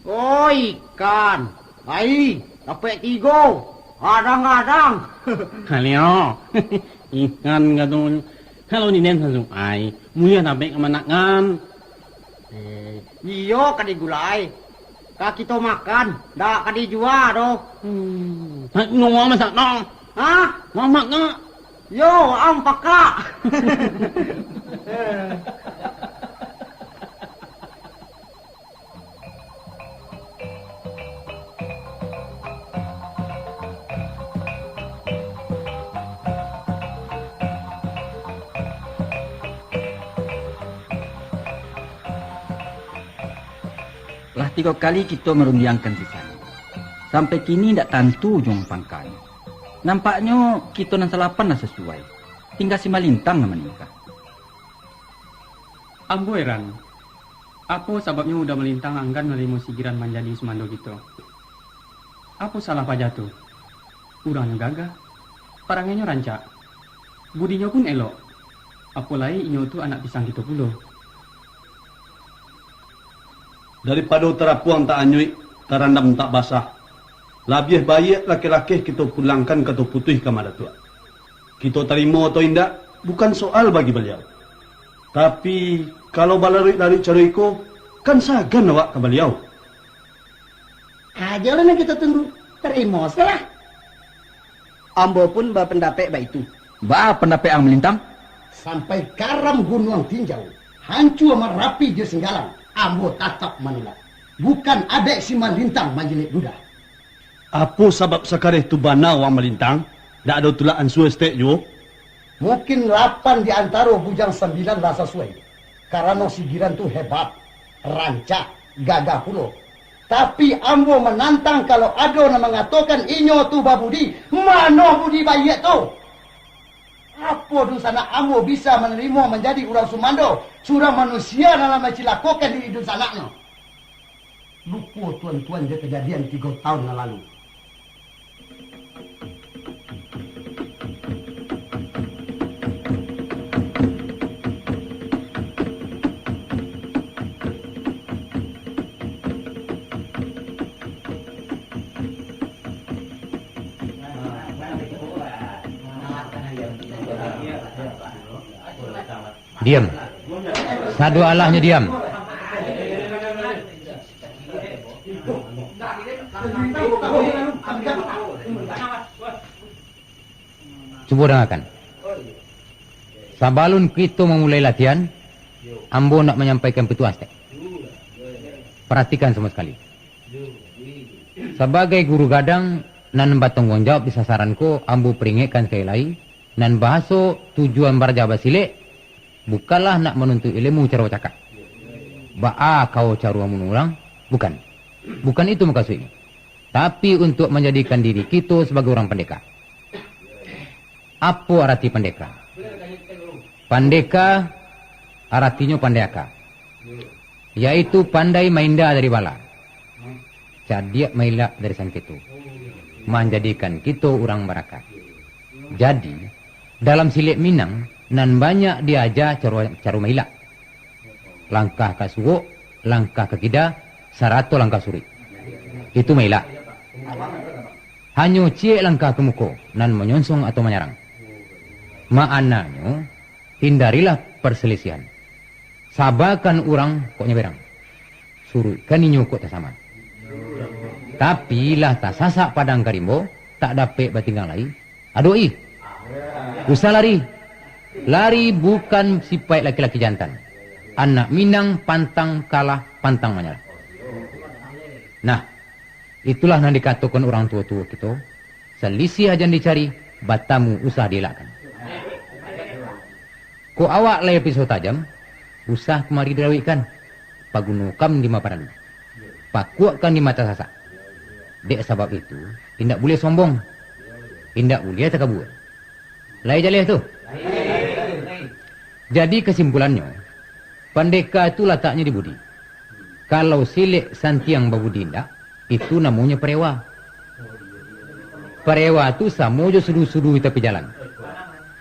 Oh, ikan. Lai, dapek tigo. Gadang-gadang. Kalio. Ikan katonyo. Kalau di den sasuai, muliah dapek ka manaknyo. Eh, iyo ka digulai. Ka kito makan, dak ka dijua doh. Hmm. Nyo masak no. Hah? Mamak ka? Yo, ang pakak. Lah tigo kali kito marundiangkan sisan. Sampai kini indak tantu ujuang pangkanyo. Nampaknyo kito nan salapan lah sasuai. Tingga si Malintang nan maningka. Ambo eran, apo sababnyo Uda Malintang anggan manarimo si Giran manjadi sumando kito? Apo salah paja tu? Urangnyo gagah, parangainyo rancak, budinyo pun elok, apo lai inyo tu anak pisang kito pulo. Daripado tarapuang tak anyuik, tarandam tak basah, labiah baiak lakeh-lakeh kito pulangkan kato putuih ka Madatuak. Kito tarimo atau indak, bukan soal bagi baliau. Tapi, kalau balaruik-laruik caro iko, kan sagan awak ka baliau. Ajolah nan kito tunggu, tarimo sajolah. Ambo pun bapandapek baitu. Baa pandapek ang, Malintang? Sampai karam Gunuang Tinjau, hancua Marapi jo Singgalang, ambo tatap manolak. Bukan adaik si Malintang manjilek dudah. Apo sabab sakareh tu bana, Wang Malintang? Dak ado tulak ansua saketek juo? Mungkin lapan di antaro bujang sambilan lah sasuai, karano si Giran tu hebat, rancak, gagah pulo. Tapi, ambo manantang, kalau ado nan mangatokan inyo tu babudi, mano budi baiak tu? Apo dunsanak ambo bisa manarimo manjadi urang sumando, surang manusia nan lah mancilakokan diri dunsanaknyo? Lupo tuan-tuan jo kajadian tigo taun nan lalu. Diam. Sadualahnyo diam. Cubo dangakan. Sabalun kito mamulai latihan, ambo nak manyampaikan pituah saketek. Paratikan samo sakali. Sabagai guru gadang nan batangguang jawab di sasaran ko, ambo paringekkan sakali lai, nan bahaso tujuan baraja basilek, bukanlah nak manuntuik ilmu caro bacakak. Baa kawo caro mambunuah urang? Bukan. Bukan itu mukasuiknyo. Tapi, untuak manjadikan diri kito sabagai urang pandeka. Apo arati pandeka? Pandeka aratinyo pandai aka, yaitu pandai mainda dari bala, cadiak mailak dari sangketo, manjadikan kito urang baraka. Jadi, dalam silek Minang, nan banyak diaja caro, caro mailak. Langkah ka suok, langkah ka kida, sarato langkah suruik. Itu mailak. Hanyo ciek langkah ka muko, nan manyonsong atau manyarang. Ma'ananyo, hindarilah parsalisiahan. Sabakan urang kok nyo berang. Suruikkan inyo kok tasama. Tapi, lah tasasak padang ka rimbo, tak dapek batinggang lai, adok-i. Usah lari. Lari bukan sipaik laki-laki jantan. Anak Minang pantang kalah, pantang manyalah. Nah, itulah nan dikatokan urang tuo-tuo kito, salisiah jan dicari, batamu usah dielakkan. Kok awak lai piso tajam, usah kamari dirawikkan, pagunokan dima paralu, pakuakkan dima tasasak. Dek sabab itu, indak buliah sombong, indak buliah takabua. Lai jaleh tu? Jadi kasimpulannyo, pandeka tu lataknyo di budi. Kalau silek santiang babudi indak, itu namonyo parewa. Parewa tu samo jo sudu-sudu di tapi jalan.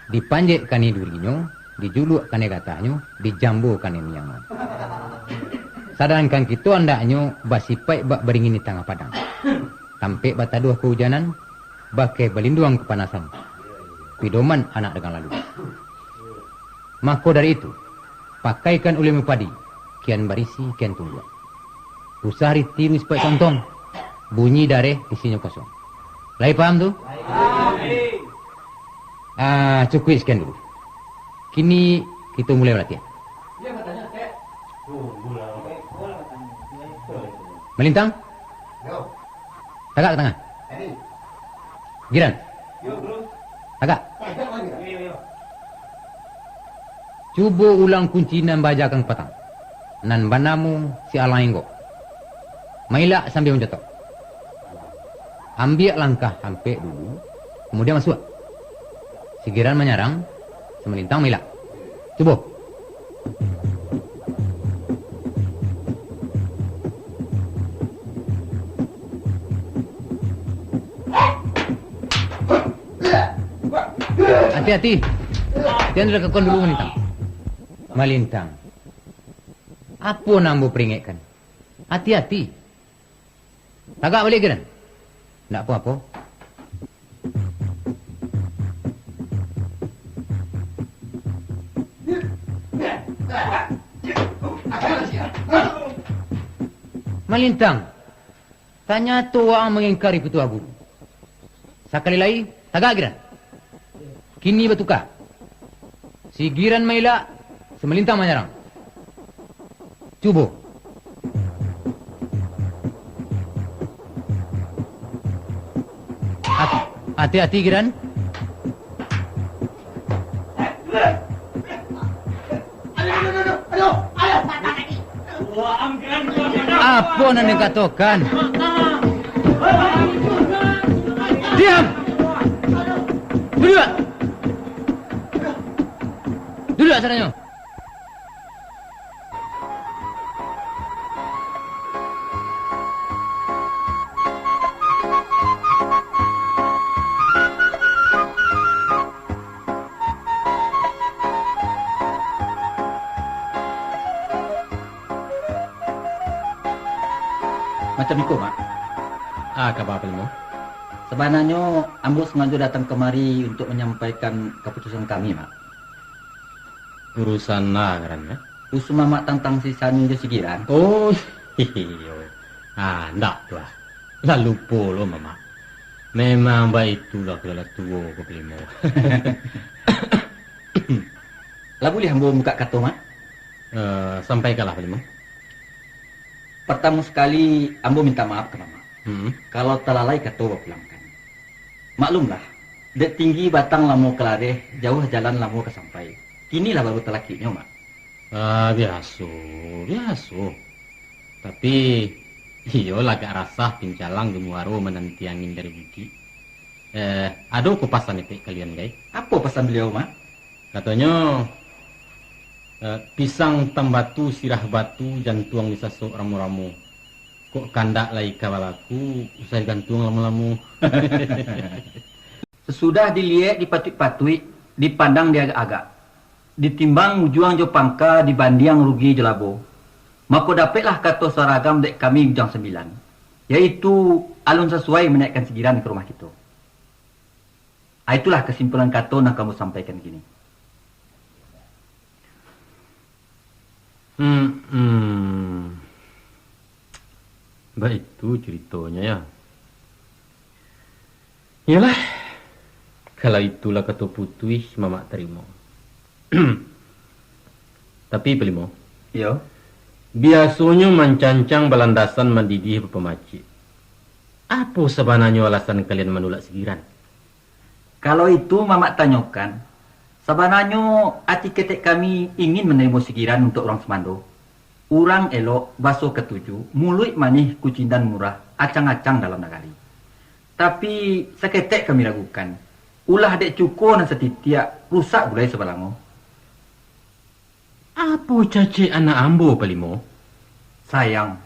Dipanjek kanai durinyo, dijuluak kanai gatahnyo, dijambo kanai miangnyo. Sadangkan kito andaknyo basipaik bak baringin di tangah padang, tampek bataduah kaujanan, bakeh balinduang kapanasan, pidoman anak dagang lalu. Mako dari itu, pakaikan ulemu padi, kian barisi, kian tunduak. Usah ditiru sipaik tontong, bunyi dareh isinyo kosong. Lai paham tu? Ah, cukuik sekian dulu. Kini kito mulai balatiah. Malintang. Tagak ka tangah. Giran. Tagak. Cubo ulang kunci nan baajakan kapatang, nan banamo si Alang Enggok. Mailak sambia manjotok. Ambiak langkah ampek dulu, kamudian masuak. Si Giran manyarang, si Malintang mailak. Cubo. Ati-ati. Jan sudah kakuan dulu, Malintang. Malintang. Apo nan ambo paringekkan? Ati-ati. Tagak baliak, Giran. Ndak apo-apo. Malintang, tanyato waang mangingkari pituah guru. Sakali lai, tagak, Giran. Kini batuka. Si Giran mailak, si Malintang manyarang. Cubo. Ati-, ati-ati, Giran. Apo nan dikatokan? Diam! Duduak! Duduak sadonyo! Macam iko, Mak. Ah, kaba, Palimo? Sabananyo, ambo sangajo datang kamari untuak manyampaikan kaputusan kami, Mak. Urusan a ngaran, eh? Urusan Mamak tantang si Sani jo si Giran. Oh, iyo. Ah, ndak tu ah. Lah lupo lo Mamak. Memang baitulah kalau lah tuo ko, Palimo. Lah buliah ambo mambukak kato, Mak? Eh, sampaikanlah, Palimo. Partamo sakali, ambo mintak maaf ka Mamak, hmm, kalau talalai kato bapulangkan. Maklumlah, dek tinggi batang lamo ka lareh, jauah jalan lamo ka sampai. Kini lah baru talakiknyo, Mak. Ah, biaso, biaso. Tapi, iyo lah agak rasah pincalang jo muaro mananti angin dari bukik. Eh, ado ko pasan etek kalian, Gai? Apo pasan baliau, Mak? Katonyo, eh, pisang tambatu sirah batu, jantuang disasok ramo-ramo. Kok kandak lai ka balaku, usah digantuang lamo-lamo. Sasudah diliek dipatuik-patuik, dipandang diagak-agak, ditimbang ujuang jo pangka, dibandiang rugi jo labo, mako dapeklah kato saragam dek kami Bujang Sambilan, yaitu alun sasuai manaikkan si Giran ka rumah kito. Ah, itulah kasimpulan kato nan ka ambo sampaikan kini. Hmm, hmm. Baitu curitonyo, yo. Iyolah, kalau itulah kato putuih, Mamak tarimo. Tapi, Palimo, iyo, biasonyo mancancang balandasan, mandidih bapamacik. Apo sabananyo alasan kalian manulak si Giran? Kalau itu Mamak tanyokan, sabananyo ati ketek kami ingin manarimo si Giran untuak urang sumando. Urang elok, baso katuju, muluik manih, kucindan murah, acang-acang dalam nagari. Tapi, saketek kami ragukan, ulah dek cuko nan satitiak, rusak gulai sabalango. Apo cacek anak ambo, Palimo? Sayang.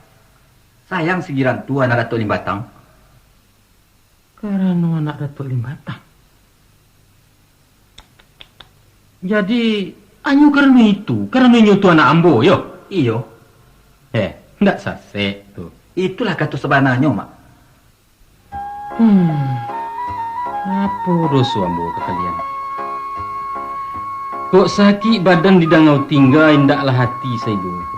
Sayang si Giran tu anak Datuak Limbatang. Karano anak Datuak Limbatang. Jadi, hanyo karano itu, karano inyo tu anak ambo, yo? Iyo. Eh, ndak sasek tu. Itulah kato sabananyo, Mak. Hmm, apo doso ambo ka kalian? Kok sakik badan didangau tingga, indaklah ati saibo ko.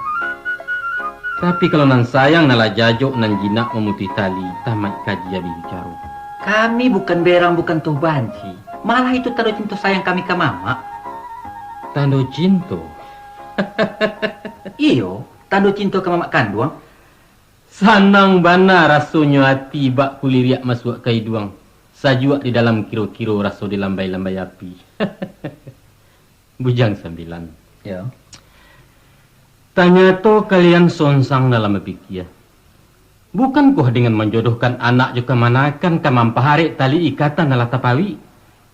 Tapi, kalau nan sayang, nan lah jajok, nan jinak mamutuih tali, tamaik kaji abih bicaro. Kami bukan berang, bukan toh banci. Malah itu tando cinto sayang kami ka mamak. Tando cinto? Iyo, tando cinto ka mamak kanduang. Sanang bana rasonyo ati bak kuliriak masuak ka iduang, sajuak di dalam kiro-kiro raso di lambai-lambai api. Bujang Sambilan. Yo. Tanyato kalian sonsang dalam bapikia. Bukankoh dengan manjodohkan anak jo kamanakan ka mampaharek tali ikatan nan lah tapawik?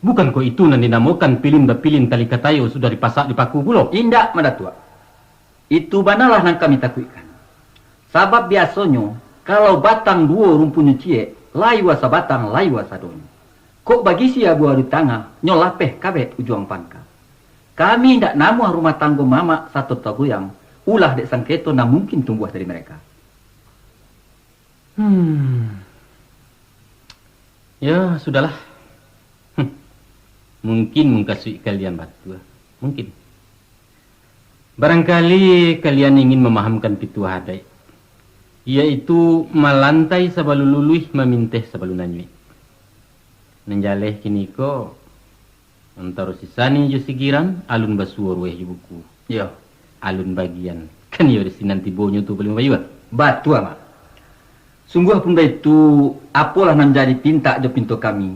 Bukankoh itu nan dinamokan pilin bapilin tali katayo sudah dipasak dipaku pulo? Indak, Madatuak. Itu banalah nan kami takuikkan. Sabab biasonyo, kalau batang duo rumpunyo ciek, layua sabatang, layua sadonyo. Kok bagisi abu-abu di tangah, nyo lapeh kabek ujuang pangka. Kami indak namuah rumah tanggo mamak sato tagoyang, ulah dek sangketo nan mungkin tumbuah dari mereka. Hmm. Ya, sudahlah. Hmm. Mungkin mungkasuik kalian batua. Mungkin. Barangkali kalian ingin mamahamkan pituah adaik, yaitu malantai sabalun luluih, maminteh sabalun anyuik. Nan jaleh kiniko, antaro si Sani jo si Giran, alun basuo ruweh jo buku. Iyo. Alun bagian. Kan iyo di sinan tibonyo tu, Palimo Bayua? Batua, Mak. Sungguahpun baitu, apolah nan jadi pintak jo pinto kami,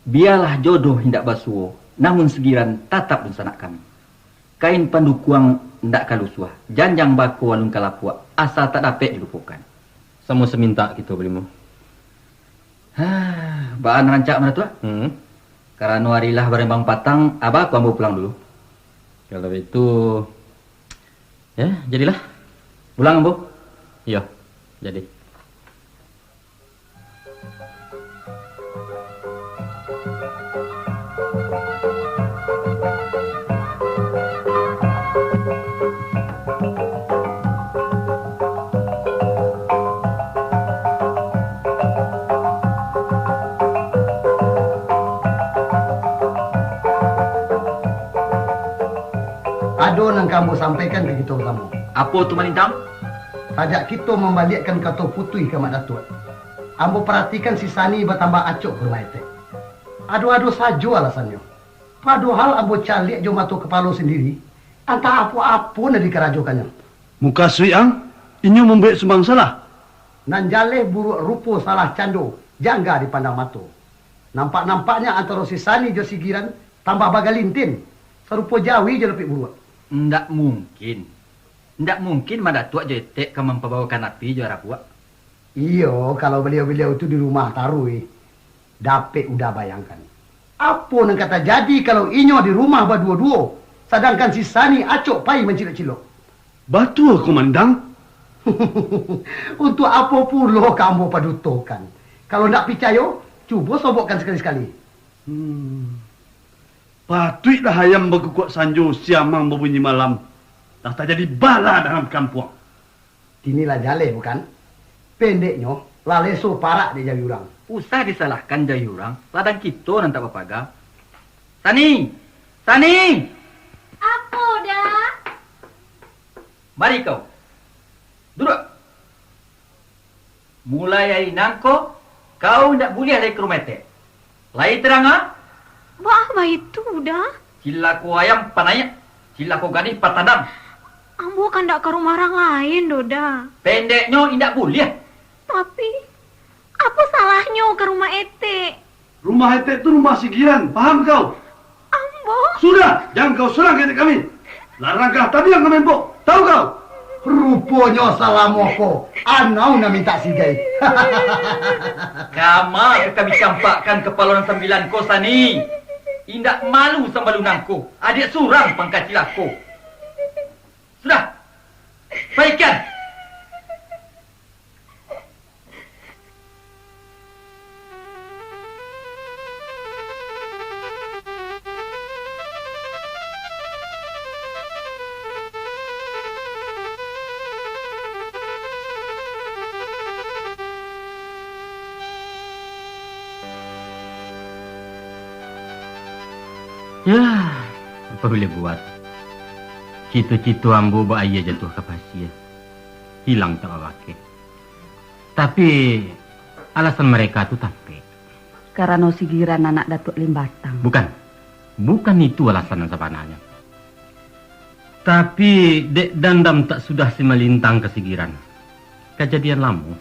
bialah jodoh indak basuo, namun si Giran tatap dunsanak kami. Kain pandukuang indak ka lusuah, janjang bako alun ka lapuak, asa tak dapek dilupokan. Samo samintak kito, Palimo. Hah, baa nan rancak, Madatuak? Hmm. Karano ari lah barembang patang, aba ko ambo pulang dulu. Kalau baitu, ya, jadilah. Pulang ambo? Iyo, jadi. Ado nan ka ambo sampaikan ka kito basamo. Apo tu, Malintang? Sajak kito mambaliakkan kato putuih ka Mak Datuak, ambo paratikan si Sani batambah acok ka rumah etek. Ado-ado sajo alasannyo. Padohal ambo caliak jo mato kapalo sandiri, antah apo-apo nan dikarajokannyo. Mukasuik ang, inyo mambuwek sumang salah? Nan jaleh buruak rupo salah cando, jangga dipandang mato. Nampak-nampaknyo antaro si Sani jo si Giran tambah bagalintin, sarupo jawi jo lapik buruak. Indak mungkin. Indak mungkin Mak Datuak jo etek ka mampabawokan api jo arabuak. Iyo, kalau baliau-baliau tu di rumah taruih, dapek Uda bayangkan. Apo nan ka tajadi kalau inyo di rumah baduo-duo, sadangkan si Sani acok pai mancilok-cilok? Batua, Komandan. Untuak apo pulo ka ambo padutokan? Kalau ndak picayo, cubo sobokkan sakali-sakali. Hmm. Patuiklah ayam bakukuak sanjo, siamang babunyi malam. Lah tajadi bala dalam kampuang. Kini lah jaleh, bukan? Pendeknyo, lah leso parak dek jawi urang. Usah disalahkan jawi urang, ladang kito nan tak bapaga. Sani! Sani! Apo, Da? Mari kau. Duduak. Mulai ari nangko, kau indak buliah lai ka rumah etek. Lai tadanga? Baa baitu, Da? Cilako ayam panaiak, cilako gadih patandang. Ambo kan ndak ka rumah urang lain doh, Da. Pendeknyo, indak buliah. Tapi, apo salahnyo ka rumah etek? Rumah etek tu rumah si Giran, paham kau? Ambo? Sudah, jan kau surang ka etek kami. Larang kah tabiang kami, Mpok? Tahu kau? Ruponyo salamo ko, anau nan mintak sigai. Kama ka kami campakkan kapalo nan sambilan ko, Sani. Indak malu sambalu nangko, adiak surang pangka cilako. Sudah! Baikan! Yah, apo buliah buat? Cito-cito ambo bak aia jatuah ka pasia, hilang tak babakeh. Tapi, alasan mereka tu tapek. Karano si Giran anak Datuak Limbatang. Bukan. Bukan itu alasan nan sabananyo. Tapi, dek dandam tak sudah si Malintang ka si Giran. Kajadian lamo.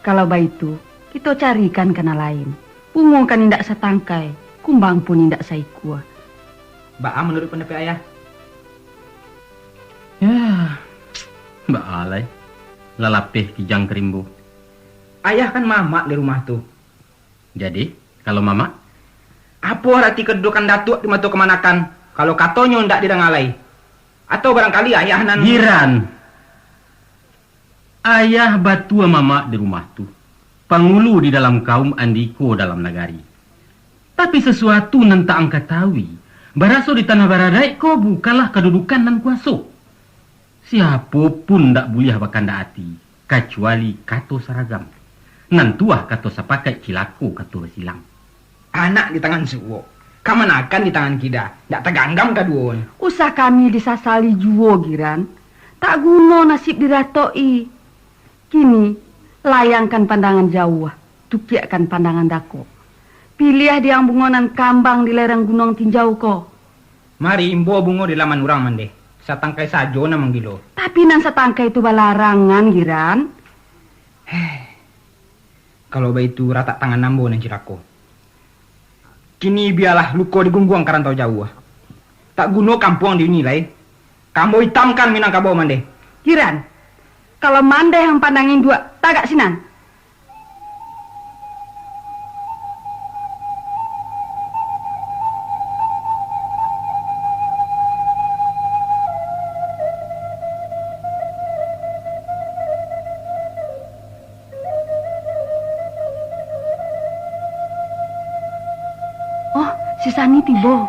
Kalau baitu, kito carikan ka nan lain. Bungo kan indak satangkai, kumbang pun indak saikua. Baa manuruik pandapek Ayah? Yah, baa lai. Lah lapeh kijang ka rimbo. Ayah kan mamak di rumah tu. Jadi, kalau mamak? Apo arati kadudukan Datuak di mato kamanakan, kalau katonyo indak didanga lai? Atau barangkali Ayah nan... Giran! Ayah batua mamak di rumah tu, pangulu di dalam kaum andiko dalam nagari. Tapi sasuatu nan tak ang katahui, baraso di tanah baradaik ko bukanlah kadudukan nan kuaso. Siapo pun ndak buliah bakandak ati, kacuali kato saragam. Nan tuah kato sapakaik cilako kato basilang. Anak di tangan suok, kamanakan di tangan kida, ndak taganggam kaduonyo. Usah kami disasali juo, Giran. Tak guno nasib diratok-i. Kini, layangkan pandangan jauah, tukiakkan pandangan dakok. Piliah diang bungo nan kambang di lereng Gunuang Tinjau ko. Mari, imbau bungo di laman urang mandeh, satangkai sajo nan manggilo. Tapi nan satangkai tu balarangan, Giran. Heh, kalau baitu, ratak tangan ambo nan cilako. Kini bialah luko digungguang ka rantau jauah. Tak guno kampuang diuni lai. Ka ambo itamkan Minangkabau mandeh. Giran, kalau mandeh ang pandang induak, tagak sinan. Oh, si Sani tibo.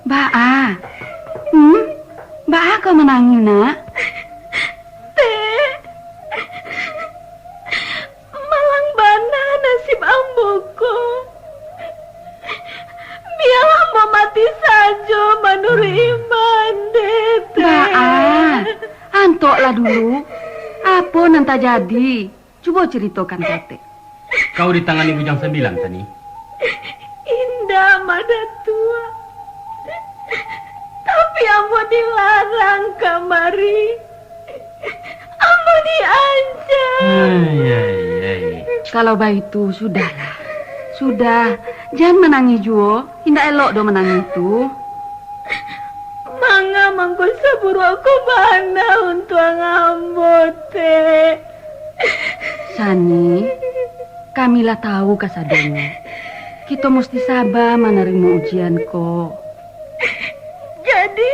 Baa? Hmm? Baa kau manangih, nak? Tek, malang bana nasib ambo ko. Bialah ambo mati sajo manuruik iman, deh, Tek. Baa, antoklah dulu. Apo nan tajadi? Cubo caritokan ka Tek. Kau ditangani Bujang Sambilan, Sani? Indak, Mak Datuak. Tapi ambo dilarang kamari. Ambo diancam. Ai, ai, ai. Kalau baitu, sudahlah. Sudah, jan manangih juo. Indak elok doh manangih tu. Manga mangko saburuak ko bana untuang ambo, Tek? Sani, kami lah tahu kasadonyo. Kito musti saba manarimo ujian ko. Jadi,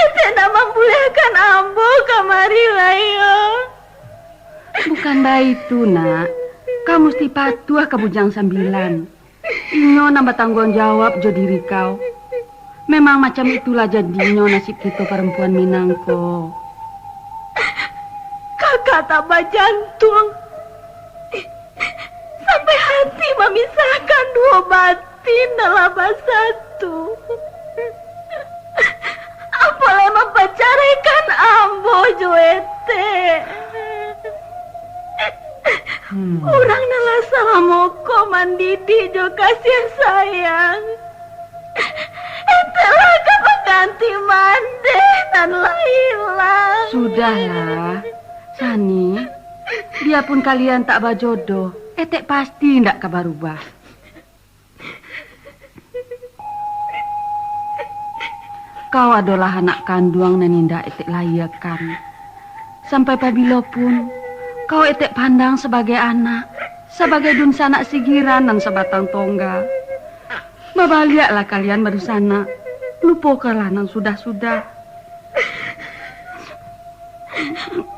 Etek ndak mambuliahkan ambo kamari lai, yo? Bukan baitu, nak. Kau musti patuah ka Bujang Sambilan. Inyo nan batangguang jawab jo diri kau. Memang macam itulah jadinyo nasib kito parampuan Minang ko. Kakak tak bajantuang. Sampai hati mamisahkan duo batin nan lah basatu. Apo lai mampacaraikan ambo jo Etek? Hmm. Urang nan lah salamo ko mandidik jo kasiah sayang, Etek lah ka pangganti mandeh nan lah ilang. Sudahlah, Sani. Biapun kalian tak bajodoh, Etek pasti indak ka barubah. Kau adolah anak kanduang nan indak Etek layiakan. Sampai pabilo pun, kau Etek pandang sabagai anak, sabagai dunsanak si Giran nan sabatang tongga. Babaliaklah kalian badunsanak. Lupokanlah nan sudah-sudah.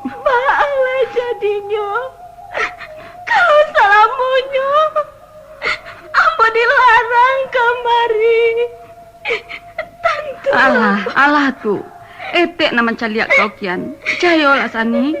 Baa lah jadinyo, kalau salamonyo ambo dilarang kamari? Tantu. Alah, alah tu. Etek nan mancaliak kau kian. Picayolah, Sani.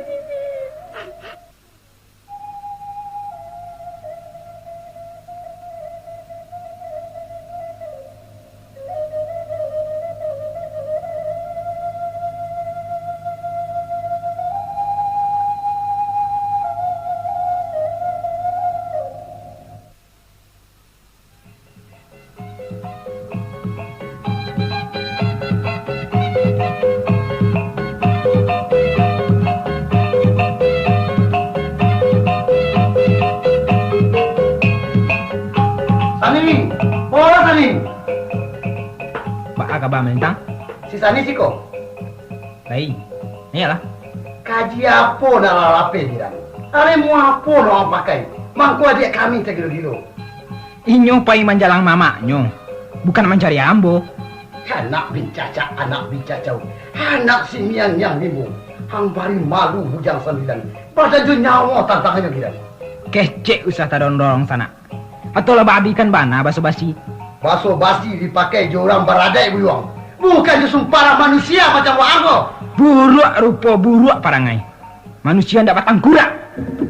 Sani! Oh, Sani! Baa kaba, Malintang? Si Sani siko. Lai, naiaklah. Kaji apo nan lah lapeh, Giran? Aremu apo nan urang pakai? Mangko adiak kami tagilo-gilo. Inyo pai manjalang mamaknyo, bukan mancari ambo. Anak bincacak, anak bincacau, anak si Miang Nyang Limbo. Ang bari malu Bujang Sambilan, badan jo nyawo tantangannyo, Giran. Kecek usah tadorong-dorong sanak. Atau lah baabihkan bana baso basi? Baso basi dipakai jo urang baradaik, Buyuang, bukan jo sumparang manusia macam waang ko. Buruak rupo, buruak parangai. Manusia ndak batangkurak.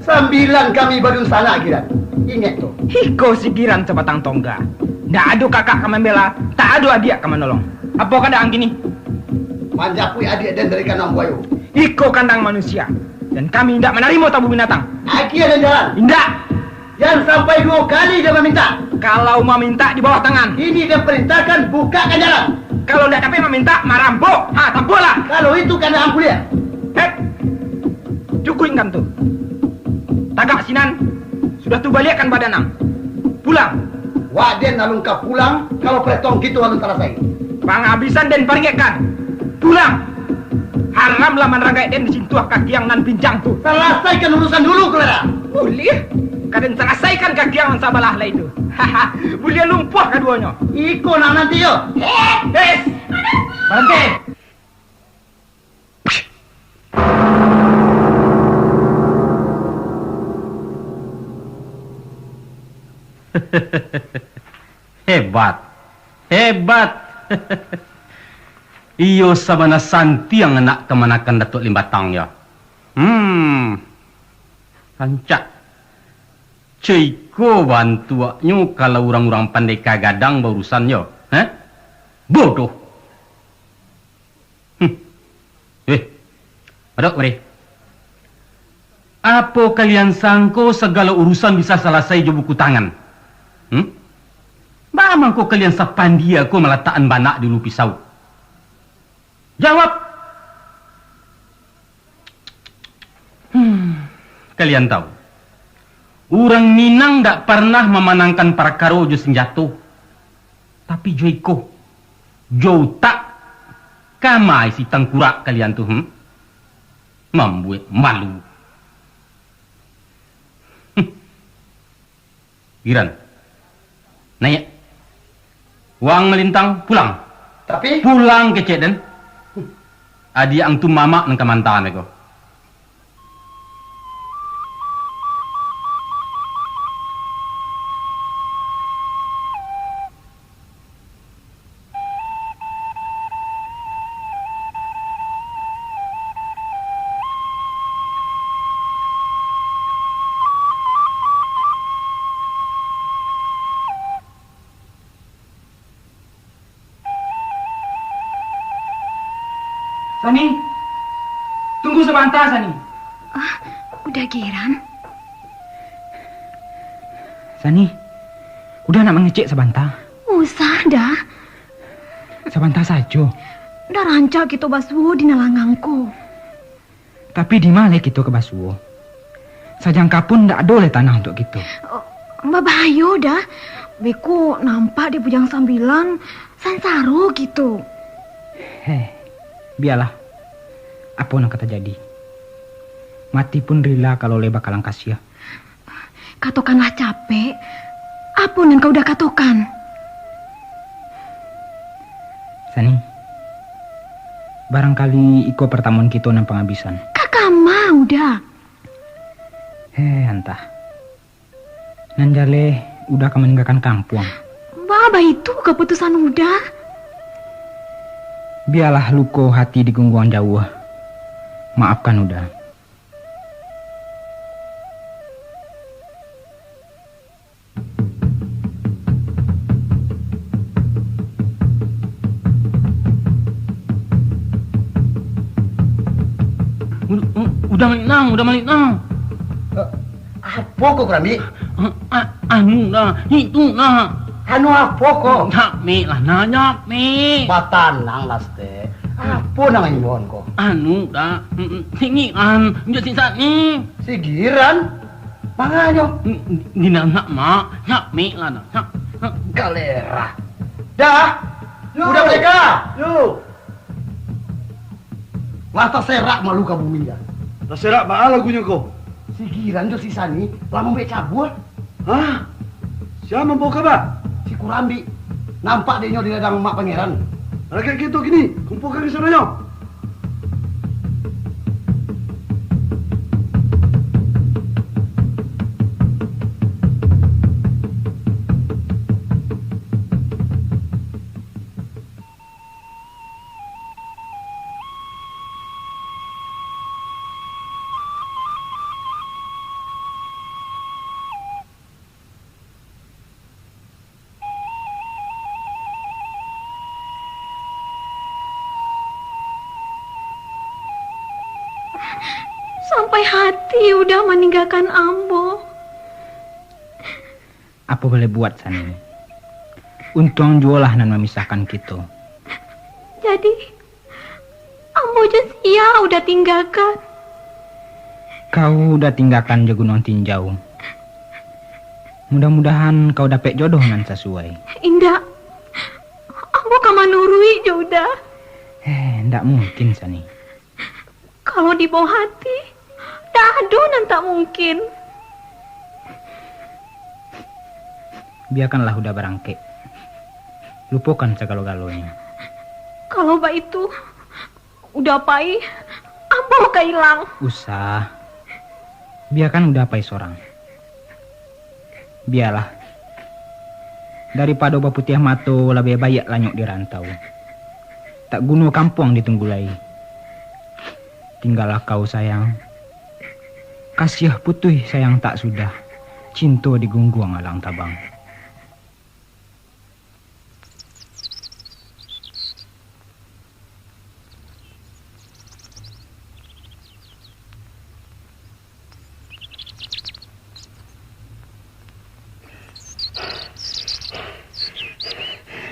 Sambilan kami badunsanak, Giran. Ingek tu. Iko si Giran sabatang tongga. Ndak ado kakak ka mambela, tak ado adiak ka manolong. Apo kandang kini? Manjapuik adiak den dari kandang buayo. Iko kandang manusia, dan kami indak manarimo tamu binatang. Agiah den jalan. Indak. Jan sampai duo kali den mamintak. Kalau mamintak di bawah tangan. Kini den parintahkan bukakan jalan. Kalau ndak dapek mamintak, marampok. Ha, tampuaklah. Kalau itu kandang ang buliah. Hei, cukuik ngkan tu. Tagak sinan, sudah tu baliakkan badan ang. Pulang. Wak den alun ka pulang, kalau parehtong kito alun salasai. Pangabisan den paringekkan. Pulang! Haramlah manranggaik den disintuah kaki ang nan pinjang tu. Salasaikan urusan dulu, Clara. Buliah. Ka den salasaikan kaki ang nan sabalah lai tu. Buliah lumpuah kaduonyo. Iko nan nanti yo. Eh! Baranti! Hebat. Hebat. Iyo sabana santiang anak kamanakan Datuak Limbatang yo. Hmm. Rancak. Ciko bantuaknyo kalau urang-urang pandeka gadang baurusan yo. Heh? Bodoh. Hmm. Eh, Adok, Bre. Apo kalian sangko sagalo urusan bisa salasai jo buku tangan? Hmm? Baa mangko kalian sapandia ko malatakan banak di ulu pisau? Jawab! Hmm, kalian tahu, urang Minang dak parnah mamanangkan parkaro jo sinjato, tapi jo iko, jo utak, kama isi tangkurak kalian tu, hmm? Mambuek malu. Hmm. Giran. Naiak. Wang Malintang, pulang. Tapi pulang kecek den. Adiak ang tu mamak nan ka manta ko. Sani, tunggu sabanta, Sani. Ah, Uda Giran? Sani, Uda nak mangecek sabanta. Usah, Da. Sabanta sajo. Ndak rancak kito basuo di nan langang ko. Tapi di ma lai kito ka basuo? Sajangka pun ndak ado lai tanah untuak kito. Oh, babahayo, Da. Beko nampak dek Bujang Sambilan, sansaro kito. Heh, bialah. Apo nan ka tajadi? Mati pun rila kalau lai bakalang kasiah. Katokanlah capek, apo nan ka Uda katokan? Sani, barangkali iko partamuan kito nan pangabisan. Ka kama, Uda? Heh, antah. Nan jaleh, Uda ka maninggakan kampuang. Baa baitu kaputusan Uda? Bialah luko hati di Gungguang jauah. Maafkan Uda. Uda, Uda Malinang, Uda Malinang. Eh, apo ko, Kurambik? Eh, a-, anu Da, itu Da. Anu apo ko? Japmik lah, nah, japmik. Batanang lah, Stek. Apo nan imbauan ko? Anu Da, mm, mm, singiran, jo si Sani. Sigiran? Manganyo? Di nan nak, Mak. Japmik lah, nah. Nak, nak. Galera. Dah. Yo. Uda Merdeka. Yo. Lah taserak malu ka bumi, dah. Taserak baa lagunyo ko? Sigiran jo si Sani lah mambuek cabua. Hah? Sia mambao kaba? Si Kurambik. Nampak dek nyo di ladang Mak Pangeran. Rakek kito kini, kumpuakan di sanonyo. Sampai hati Uda maninggakan ambo. Apo boleh buat, Sani? Untuang juolah nan mamisahkan kito. Jadi, ambo jo sia Uda tinggakan? Kau Uda tinggakan jo Gunuang Tinjau. Mudah-mudahan kau dapek jodoh nan sasuai. Indak. Ambo ka manuruik jo Uda. Eh, ndak mungkin, Sani. Kalau dibao hati, tak ado nan tak mungkin. Biakanlah Uda barangkek. Lupokan sagalo-galonyo. Kalau baitu, Uda pai, ambo ka ilang. Usah. Biakan Uda pai sorang. Bialah. Daripado baputiah mato, labiah baiak lanyok di rantau. Tak guno kampuang ditunggu lai. Tinggalah kau, sayang. Kasiah putuih sayang tak sudah, cinto digungguang alang tabang.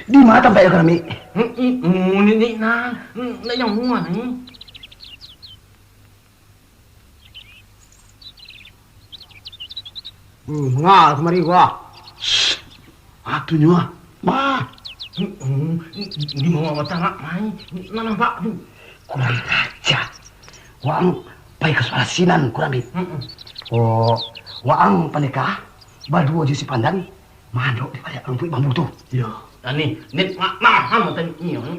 Di ma tampek yo, Karami? Hmm, hmm, hmm, ni, ni, nah, hmm, nak yang rumah ni. Hmm, manga kamari, wah. Shh. Atunyo, ah. Mah. Hmm, hmm, di bawah batangak, mai. Nak nampak tu. Kurang aja. Waang pai ka sualah sinan, Kurambik. Hmm, hmm. Oh, waang pandeka baduo jo si Pandan, mandok di baliak rumpuik bambu tu. Iyo. Dan ni, ni, ma-, ma-, ma-, ma-, tadi, iyo, ni.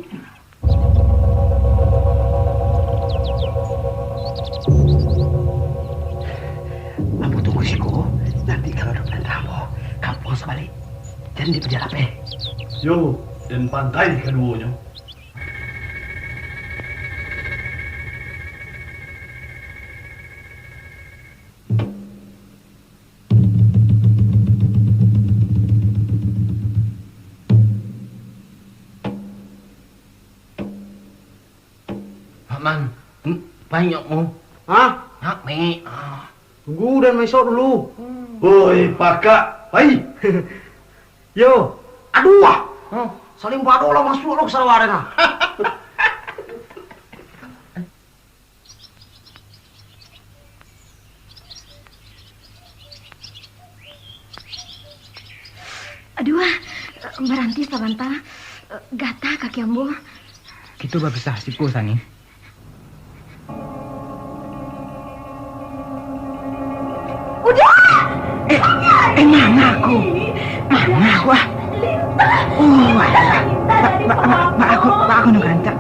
Ambo tunggu siko, nanti kalau ado parentah ambo, kampuang sabalik. Jan dipaja lapeh. Yo, den pantai kaduonyo. Pak Man, hmm, pai nyo mu? Hah? Nak, Mek. Ah. Tunggu, den maisok dulu. Hmm. Oi, pakak, pai. Yo. Aduh, ah. Hah? Saling bado lah masuak lo ka sawah den, ah. Aduh, ah, baranti sabanta. Gatah kaki ambo. Kito bapisah siko, Sani. Uda! Eh, eh, manga ko? Manga ko, ah? Oh, alah. Ba, ba, ba, aku, ba, aku nan karancak.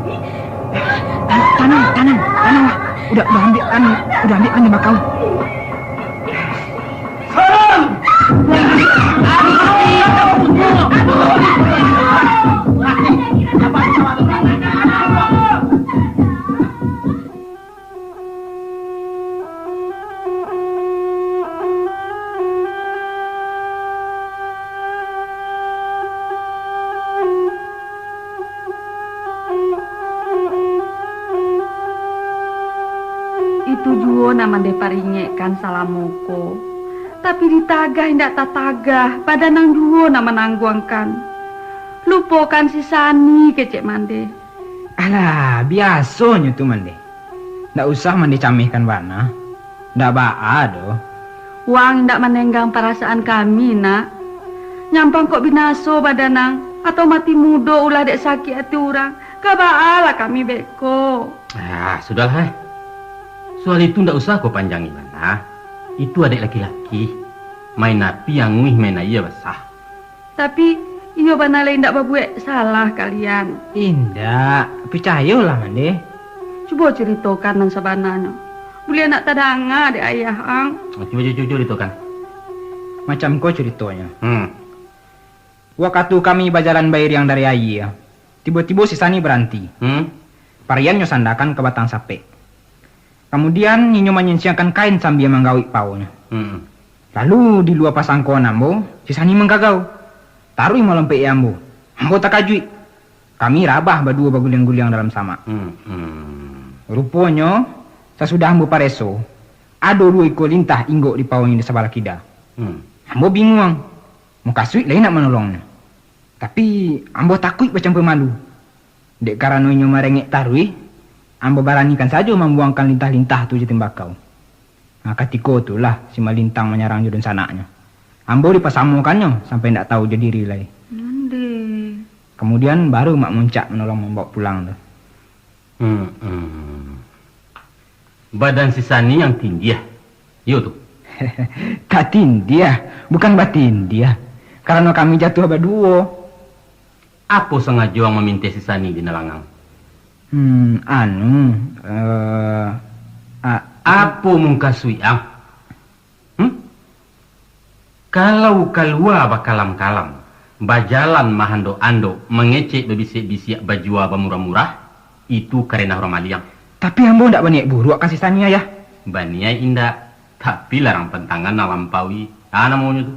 Tanang, tanang, tanang lah. Udah, udah ambiak kan, udah ambiak kan tembakau. Sarang! Itu juo nan mandeh paringekkan salamo ko, tapi ditagah indak tatagah, badan ang juo nan manangguangkan. Lupokan si Sani kecek mandeh. Alah, biasonyo tu mandeh. Ndak usah mandeh camehkan bana. Ndak baa doh. Waang indak manenggang parasaan kami, nak. Nyampang kok binaso badan ang, atau mati mudo ulah dek sakik ati urang, ka baa lah kami beko. Ah, sudahlah, eh. Soal itu ndak usah kau panjangi bana. Itu adaik laki-laki. Main api anguih, main aia basah. Tapi, iyo bana lai indak babuek salah kalian. Indak, picayolah, mandeh. Cubo curitokan nan sabananyo. Buliah nak tadanga dek ayah ang. Oh, cubo, cubo, cubo curitokan. Macam ko curitonyo. Hmm. Wakatu kami bajalan bairiang dari aia, tibo-tibo si Sani baranti. Hmm. Pariannyo sandakan ka batang sapek. Kamudian, inyo manyinciangkan kain sambia manggawik paonyo. Hmm. Lalu, di lua pasangkoan ambo, si Sani manggagau. Taruih malompek ambo. Ambo takajuik. Kami rabah baduo baguliang-guliang dalam samak. Hmm, hmm. Ruponyo, sasudah ambo pareso, ado duo ikua lintah inggok di paonyo di sabalah kida. Hmm. Ambo binguang. Mukasuik lai nak manolongnyo. Tapi, ambo takuik bacampua malu. Dek karano inyo marengek taruih, ambo baranikan sajo mambuangkan lintah-lintah tu jo tembakau. Nah, katiko tu lah si Malintang manyarang jo dunsanaknyo. Ambo dipasamokannyo sampai indak tau jo diri lai. Mandeh. Kamudian, baru Mak Muncak manolong mambaok pulang tu. Hmm, hmm. Badan si Sani yang tindiah, iyo tu? Tatindiah, bukan batindiah. Karano kami jatuah baduo. Apo sangajo ang maminteh si Sani di nalangang? Hmm, anu, eh, a-, apo mukasuik ang? Hmm? Kalau kalua bakalam-kalam, bajalan mahandok-andok, mangecek babisiak-bisiak, bajua bamurah-murah, itu karena urang maliang. Tapi ambo ndak baniaik buruak ka si Sani, Ayah. Baniaik indak, tapi larang pantangan nan lampaui. Ah, namonyo tu.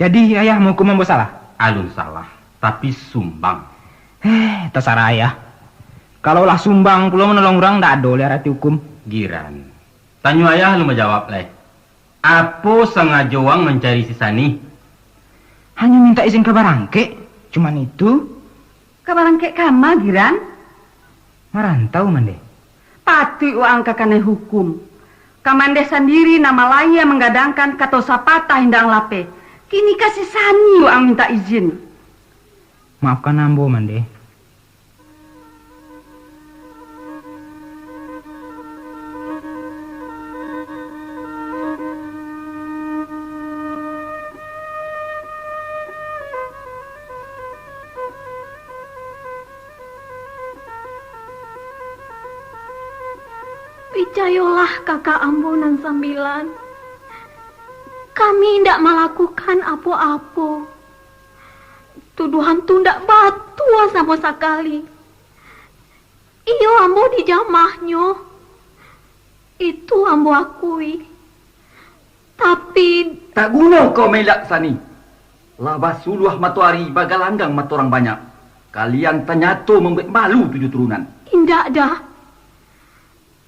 Jadi, Ayah mahukum ambo salah? Alun salah, tapi sumbang. Eh, tasarah Ayah. Kalau lah sumbang pulo manolong urang, ndak ado lai arati hukum. Giran. Tanyo Ayah alun bajawab lai. Apo sangajo ang mancari si Sani? Hanyo mintak izin ka barangkek, cuman itu. Ka barangkek kama, Giran? Marantau, Mandeh. Patuik waang ka kanai hukum. Ka Mandeh sandiri nan malayia manggadangkan kato sapatah indak ang lapeh. Kini ka si Sani waang mintak izin. Maafkan ambo, Mandeh. Picayolah, kakak ambo nan sambilan, kami indak malakukan apo-apo. Tuduhan tu ndak batua samo sakali. Iyo, ambo dijamahnyo. Itu ambo akui. Tapi... Tak guno kau mailak, Sani. Lah basuluah matoari, bagalanggang mato urang banyak. Kalian tanyato mambuek malu tujuah turunan. Indak, Da.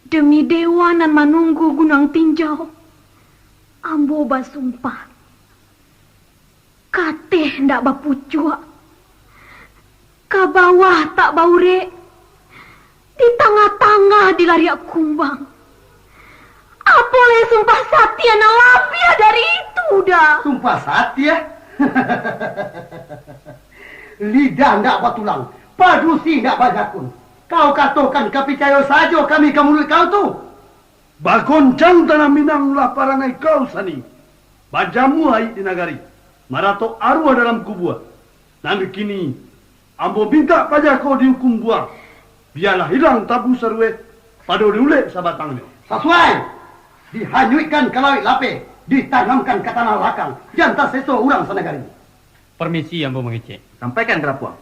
Demi dewa nan manunggu gunuang tinjau, ambo basumpah. Kateh ndak bapucuak, ka bawah tak baurek, di tangah-tangah dilariak kumbang. Apo lai sumpah satia nan labiah dari itu, Da? Sumpah satia? Lidah ndak batulang, padusi ndak bajakun. Kau katokan ka picayo sajo kami ka muluik kau tu? Bagoncang tanah Minang ulah parangai kau, Sani. Bajamua aik di nagari, maratok aruah dalam kubua. Nan kini, Ambo mintak paja ko diukum buang. Bialah ilang tabu sarueh, pado diulek sabatangnyo. Sasuai! Dihanyuikkan ka lauik lapeh, ditanamkan ka tanah lakang, jan taseso urang sanagari. Permisi, ambo mangecek. Sampaikan ka lapuang.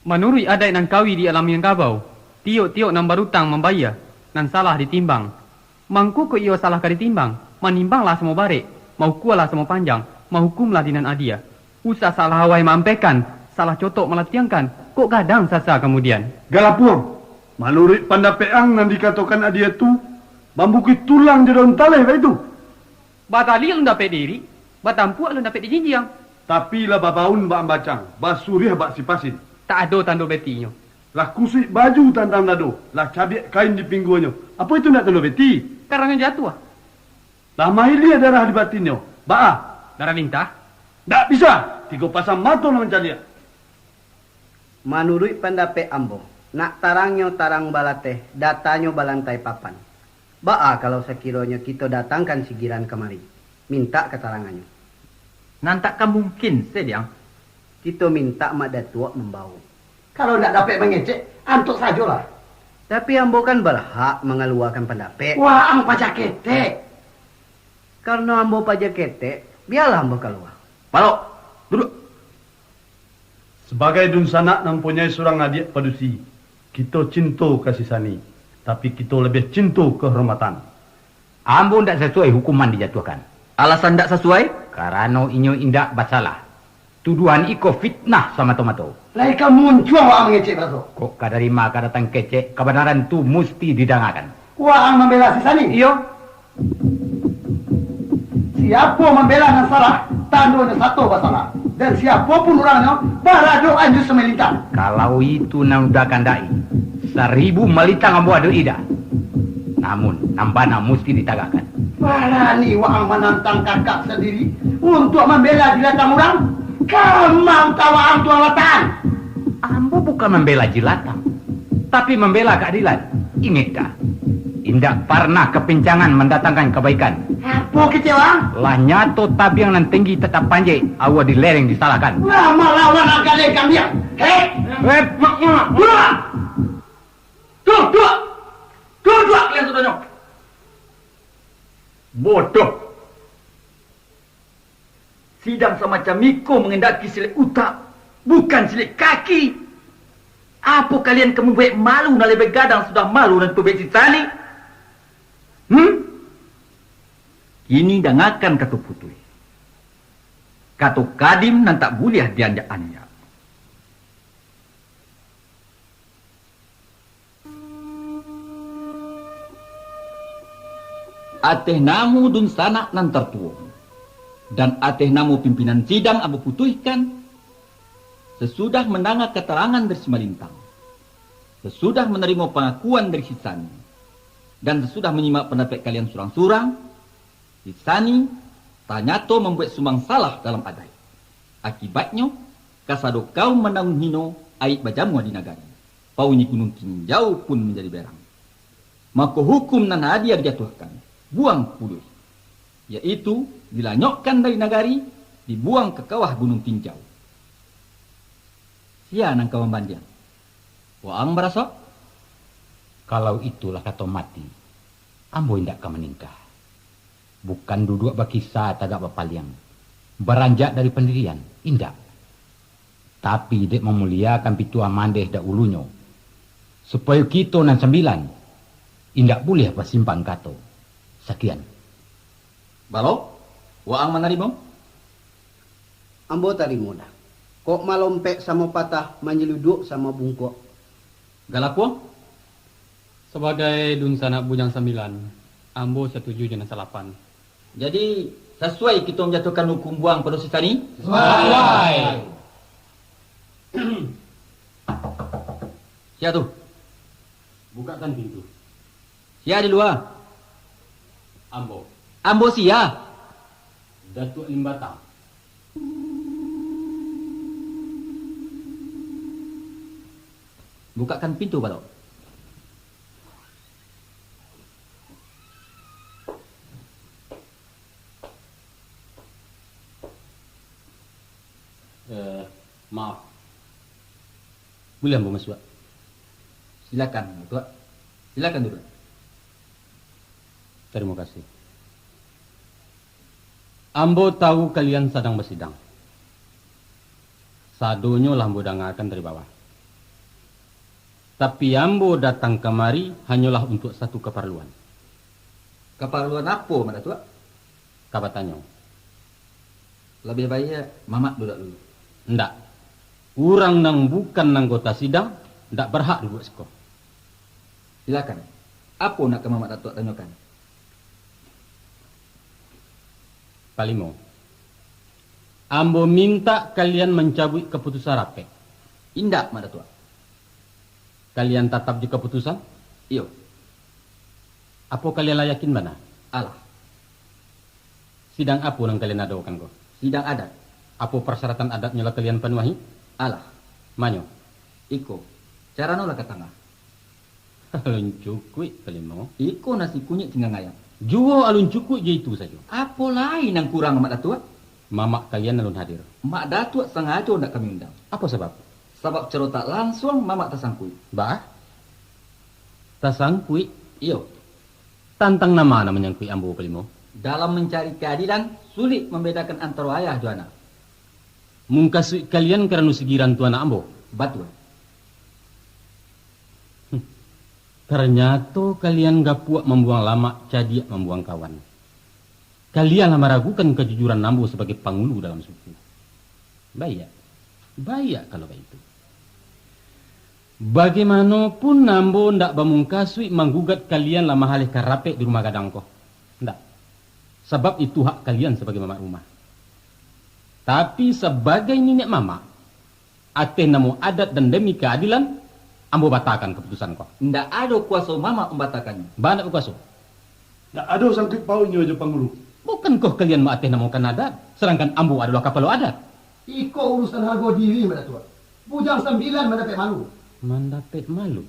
Manuruik adaik nan kawi di alam Minangkabau, tiok-tiok nan barutang mambayia, nan salah ditimbang. Mangko kok iyo salah ka ditimbang, manimbanglah samo barek, maukualah samo panjang, mahukumlah di nan adia. Usah salah awai maampehkan, salah cotok malatiangkan, kok gadang sasa kamudian. Galapuang, manuruik pandapek ang nan dikatokan adia tu, mambukuih tulang jo daun taleh, baitu? Batali alun dapek diirik, batampuak alun dapek dijinjiang. Tapi lah babaun bak ambacang, basuriah bak sipasin. Tak ado tando betinyo. Lah kusuik baju tantang dado, lah cabiak kain di pingguangnyo. Apo itu ndak tando beti? Karangnyo jatuah. Lah mahilia darah di batinnyo. Baa? Darah lintah? Ndak bisa! Tigo pasang mato lah mancaliak. Manuruik pandapek ambo, nak tarangnyo tarang balateh, datanyo balantai papan. Baa kalau sakironyo kito datangkan si Giran kamari, mintak katarangannyo? Nan tak ka mungkin, Sediang. Kito mintak Mak Datuak mambao. Kalau indak dapek mangecek, antok sajolah. Tapi ambo kan barhak mangaluakan pandapek. Waang paja ketek. Karano ambo paja ketek, bialah ambo kalua. Palok, duduak! Sabagai dunsanak nan mampunyai surang adiak padusi, kito cinto ka si Sani, tapi kito labiah cinto kahormatan. Ambo indak sasuai hukuman dijatuahkan. Alasan indak sasuai? Karano inyo indak basalah. Tuduahan iko fitnah samato-mato. Lai ka muncuang waang mangecek baraso. Kok ka dari ma ka datang kecek, kabanaran tu musti didangakan. Waang mambela si Sani? Iyo. Siapo mambela nan salah, tandonyo sato basalah. Dan siapo pun urangnyo, baradok anju samalintang. Kalau itu nan udah kandaki, saribu malintang ambo adoki dah. Namun, nan bana musti ditagakkan. Barani waang manantang kakak sandiri untuak mambela jilatang urang? Kamang ka waang tu alatan! Ambo bukan mambela jilatang, tapi mambela kaadilan. Ingek dah, indak parnah kapincangan mandatangkan kabaikan. Apo kecek waang? Lah nyato tabiang nan tinggi tatap panjek, aua dilereng disalahkan. Lah malawan angka dek kambiang. Hei! Hei! Mak, mak! Pulang! Duduak! Duduak kalian sadonyo! Bodoh! Sidang samacam iko mangendaki silek utak, bukan silek kaki. Apo kalian ka mambuek malu nan labiah gadang sudah malu nan dipabuek si Sani? Hmm? Kini dangakan kato putuih. Kato kadim nan tak buliah dianjak-anjak. Ateh namo dunsanak nan tartuo, dan ateh namo pimpinan sidang ambo putuihkan, sasudah mandanga katarangan dari si Malintang, sasudah manarimo pangakuan dari si Sani, dan sasudah manyimak pandapek kalian surang-surang, si Sani tanyato mambuek sumbang salah dalam adaik. Akibatnyo, kasado kaum mandangun hino, aib bajamua di nagari. Pauni Gunuang Tinjau pun manjadi berang. Mako, hukum nan adia dijatuahkan, buang puluih, yaitu dilanyokkan dari nagari, dibuang ka kawah Gunuang Tinjau. Sia nan ka mambandiang? Waang baraso? Kalau itulah kato mati, ambo indak ka maningkah. Bukan duduak bakisa tagak bapaliang, baranjak dari pandirian, indak. Tapi dek mamuliakan pituah mandeh daulunyo, supayo kito nan sambilan indak buliah basimpang kato. Sakian. Balo, waang manarimo? Ambo tarimo dah. Kok malompek samo patah, manyeluduak samo bungkuak. Galakuang? Sabagai dunsanak Bujang Sambilan, ambo satuju jo nan salapan. Jadi, sasuai kito manjatuahkan hukum buang pado si Sani? Sasuai. Sia tu? Bukakan pintu. Sia di lua? Ambo. Ambo sia? Datuak Limbatang. Bukakan pintu, Balok. Eh, maaf, Buliah ambo masuak? Silakan, Datuak. Silakan duduak. Tarimo kasih. Ambo tawu kalian sadang basidang. Sadonyo lah ambo dangakan dari bawah. Tapi, ambo datang kamari hanyolah untuak satu kaparluan. Kaparluan apo, Mak Datuak? Ka batanyo. Labiah baiak Mamak duduak dulu. Ndak. Urang nan bukan anggota sidang, ndak barhak duduak siko. Silakan. Apo nak ka Mamak Datuak tanyokan? Palimo, ambo mintak kalian mancabuik kaputusan rapek. Indak, Mak Datuak. Kalian tatap jo kaputusan? Iyo. Apo kalian lah yakin bana? Alah. Sidang apo nan kalian adokan ko? Sidang adat. Apo parsyaratan adatnyo lah kalian panuahi? Alah. Manyo? Iko, carano lah ka tangah. Alun cukuik, Palimo. Iko nasi kunyik cinggang ayam. Juo alun cukuik jo itu sajo. Apo lai nan kurang, Mak Datuak? Mamak kalian alun hadir. Mak Datuak sangajo ndak kami undang. Apo sabab? Sabab caro tak lansuang Mamak tasangkuik. Bah? Tasangkuik? Iyo. Tantang nan ma nan manyangkuik ambo, Palimo? Dalam mancari kaadilan, sulik mambedakan antaro ayah jo anak. Mungkasuik kalian karano si Giran tu anak ambo? Batua. Hmm. Tarnyato kalian gapuak mambuang lamak, cadiak mambuang kawan. Kalian lah maragukan kajujuran ambo sabagai pangulu dalam suku. Baiak. Baiak kalau baitu. Bagaimanopun, ambo ndak bamungkasuik manggugat kalian lah mahalehkan rapek di rumah gadang ko. Ndak. Sabab itu hak kalian sabagai mamak rumah. Tapi, sabagai niniak mamak, ateh namo adat dan demi kaadilan, ambo batakan kaputusan ko. Ndak ado kuwaso Mamak mambatakannyo. Ba ndak bakuwaso? Ndak ado sangkuik pauiknyo jo pangulu. Bukankoh kalian maateh namokan adat, sadangkan ambo adolah kapalo adat? Iko urusan hargo diri, Mak Datuak. Bujang Sambilan mandapek malu. Mandapek malu?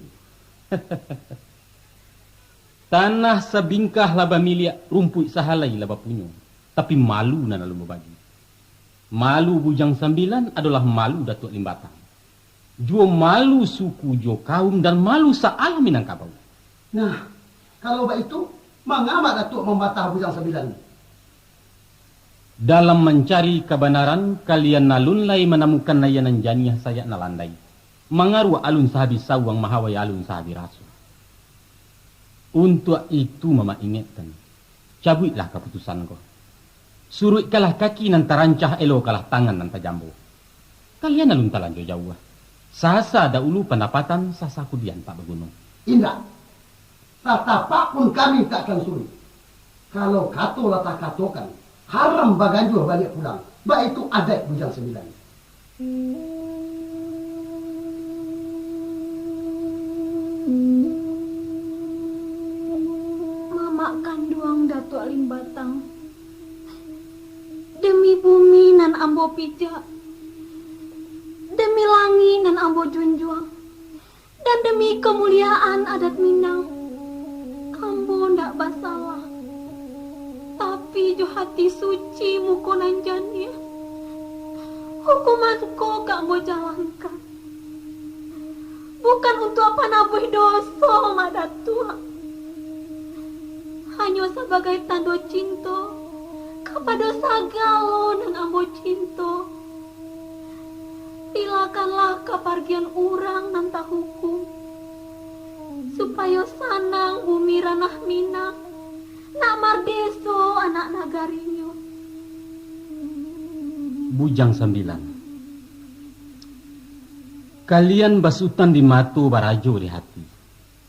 Tanah sabingkah lah bamiliak, rumpuik sahalai lah bapunyo, tapi malu nan alun babagi. Malu Bujang Sambilan adolah malu Datuak Limbatang, juo malu suku jo kaum, dan malu sa-alam Minangkabau. Nah, kalau baitu, manga Mak Datuak mambatah Bujang Sambilan? Dalam mancari kabanaran, kalian alun lai manamukan aia nan janiah sayak nan landai. Mangaruak alun sahabih sawuang, mahawai alun sahabih raso. Untuak itu Mamak ingekkan, cabuiklah kaputusan ko. Suruikkanlah kaki nan tarancah, elokanlah tangan nan tajambo. Kalian alun talanjua jauah. Sasa dahulu pandapatan, sasa kudian tak baguno. Indak. Satapak pun kami tak akan suruik. Kalau kato lah takatokan, haram baganjuah baliak pulang. Baitu adaik Bujang Sambilan. Mamak kanduang Datuak Limbatang, demi bumi nan ambo pijak, demi langik nan ambo junjuang, dan demi kamuliaan adat Minang, ambo ndak basalah. Tapi jo hati suci, muko nan janiah, hukuman ko ka ambo jalankan. Bukan untuak panabuih doso, Mak Datuak. Hanyo sabagai tando cinto kapado sagalo nan ambo cinto. Rilakanlah kapargian urang nan tahukum, supayo sanang bumi ranah Minang, nak mardeso anak nagarinyo. Bujang Sambilan, kalian basutan di mato, barajo di hati,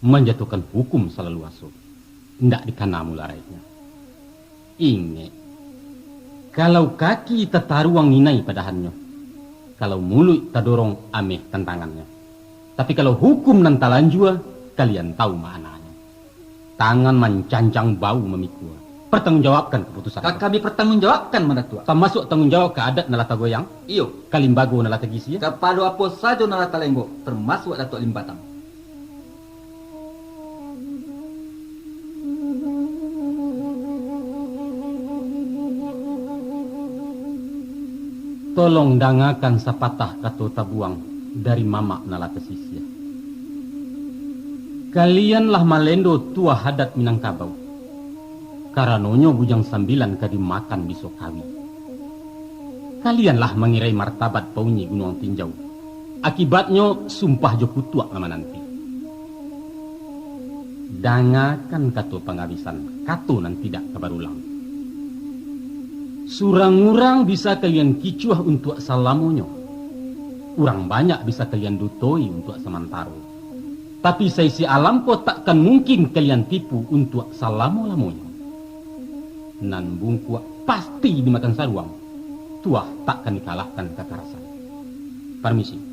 manjatuahkan hukum salalu aso, indak dikana mula raiknyo. Ingek, kalau kaki tataruang inai padahannyo, kalau muluik tadorong ameh tantangannyo. Tapi kalau hukum nan talanjua, kalian tahu maknanyo. Tangan mancancang, bahu mamikua. Pertanggungjawabkan kaputusan ko. Ka kami pertanggungjawabkan, Mak Datuak. Tamasuak tanggungjawab ka adat nan lah tagoyang? Iyo. Ka limbago nan lah tagisia? Kapado apo sajo nan lah talenggok, tamasuak Datuak Limbatang. Tolong dangakan sapatah kato tabuang, dari mamak nan lah tasisiah. Kalian lah malendo tuah adat Minangkabau. Karanonyo Bujang Sambilan ka dimakan biso kawi. Kalian lah mangirai martabat paunyi Gunuang Tinjau. Akibatnyo sumpah jo kutuak nan mananti. Dangakan kato pangabisan, kato nan tidak ka barulang. Surang urang bisa kalian kicuah untuak salamonyo. Urang banyak bisa kalian dutoi untuak samantaro. Tapi saisi alam ko takkan mungkin kalian tipu untuak salamo-lamonyo. Nan bungkuak pasti dimakan saruang, tuah takkan dikalahkan kakarasan. Parmisi.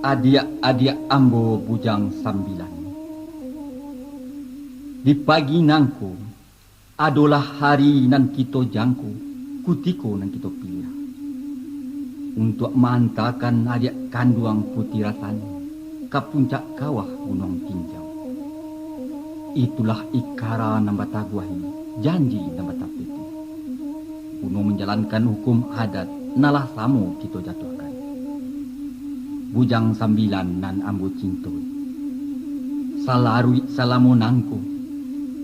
Adiak-adiak ambo Bujang Sambilan. Di pagi nangko, adolah hari nan kito jangko, kutiko nan kito piliah, untuak maantakan adiak kanduang Puti Rasani ka puncak kawah Gunuang Tinjau. Itulah ikara nan bataguahi, janji nan batapeti, guno manjalankan hukum adat nan lah samo kito jatuahkan. Bujang Sambilan nan ambo cintoi, salaruik salamo nangko,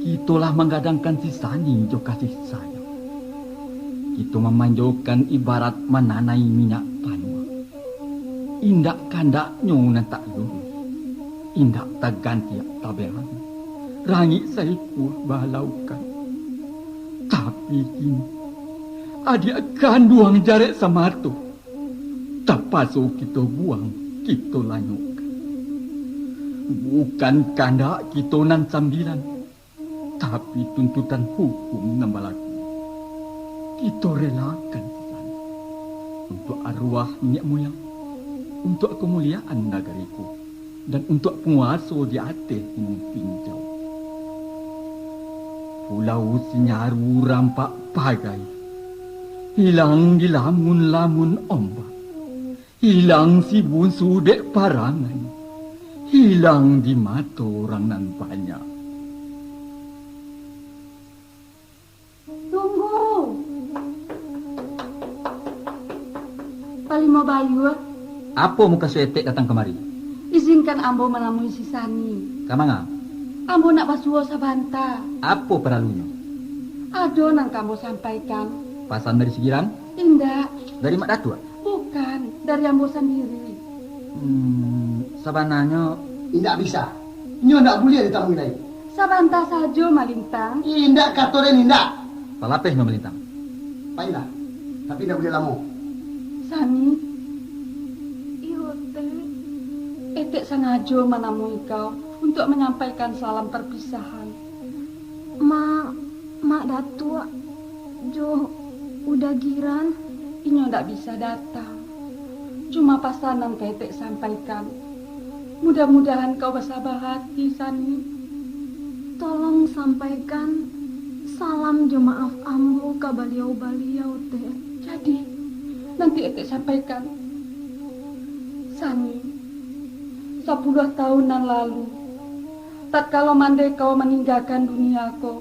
kito lah manggadangkan si Sani jo kasih sayang. Kito mamanjokan ibarat mananai minyak panuah. Indak kandaknyo nan tak luruih, indak tagantiak taberang, rangik saikua balaukan. Tapi kini, adiak kanduang jarek samato, tapaso kito buang, kito lanyokkan. Bukan kandak kito nan sambilan, tapi tuntutan hukum nan balaku. Kito relakan sisan untuak aruah niniak muyang, untuak kamuliaan nagari ko, dan untuak panguaso di ateh Gunuang Tinjau. Pulau Sinyaru rampak pagai, hilang di lamun-lamun ombak. Hilang si bunsu dek parangan, hilang di mato urang nan banyak. Tunggu! Palimo Bayua. Apo mukasuik etek datang kamari? Izinkan ambo manamui si Sani. Ka manga? Ambo nak basuo sabanta. Apo paralunyo? Ado nan ka ambo sampaikan. Pasan dari Sigiran? Indak. Dari Mak Datuak? Bukan, dari ambo sandiri. Hmm, sabananyo. Indak bisa. Nyo indak buliah ditamui lai. Sabanta sajo, Malintang. Indak, kato den indak. Palapeh nyo, Malintang. Pailah, tapi indak buliah lamo. Sani. Iyo, Tek. Etek sangajo manamui kau untuak manyampaikan salam parpisahan. Ma-, Mak Datuak jo Uda Giran. Inyo ndak bisa datang. Cuma pasan nan ka etek sampaikan. Mudah-mudahan kau basaba hati, Sani. Tolong sampaikan salam jo maaf ambo ka baliau-baliau, Tek. Jadi, nanti etek sampaikan. Sani, sapuluah tahun nan lalu, tatkalo mandeh kau maninggakan dunia ko,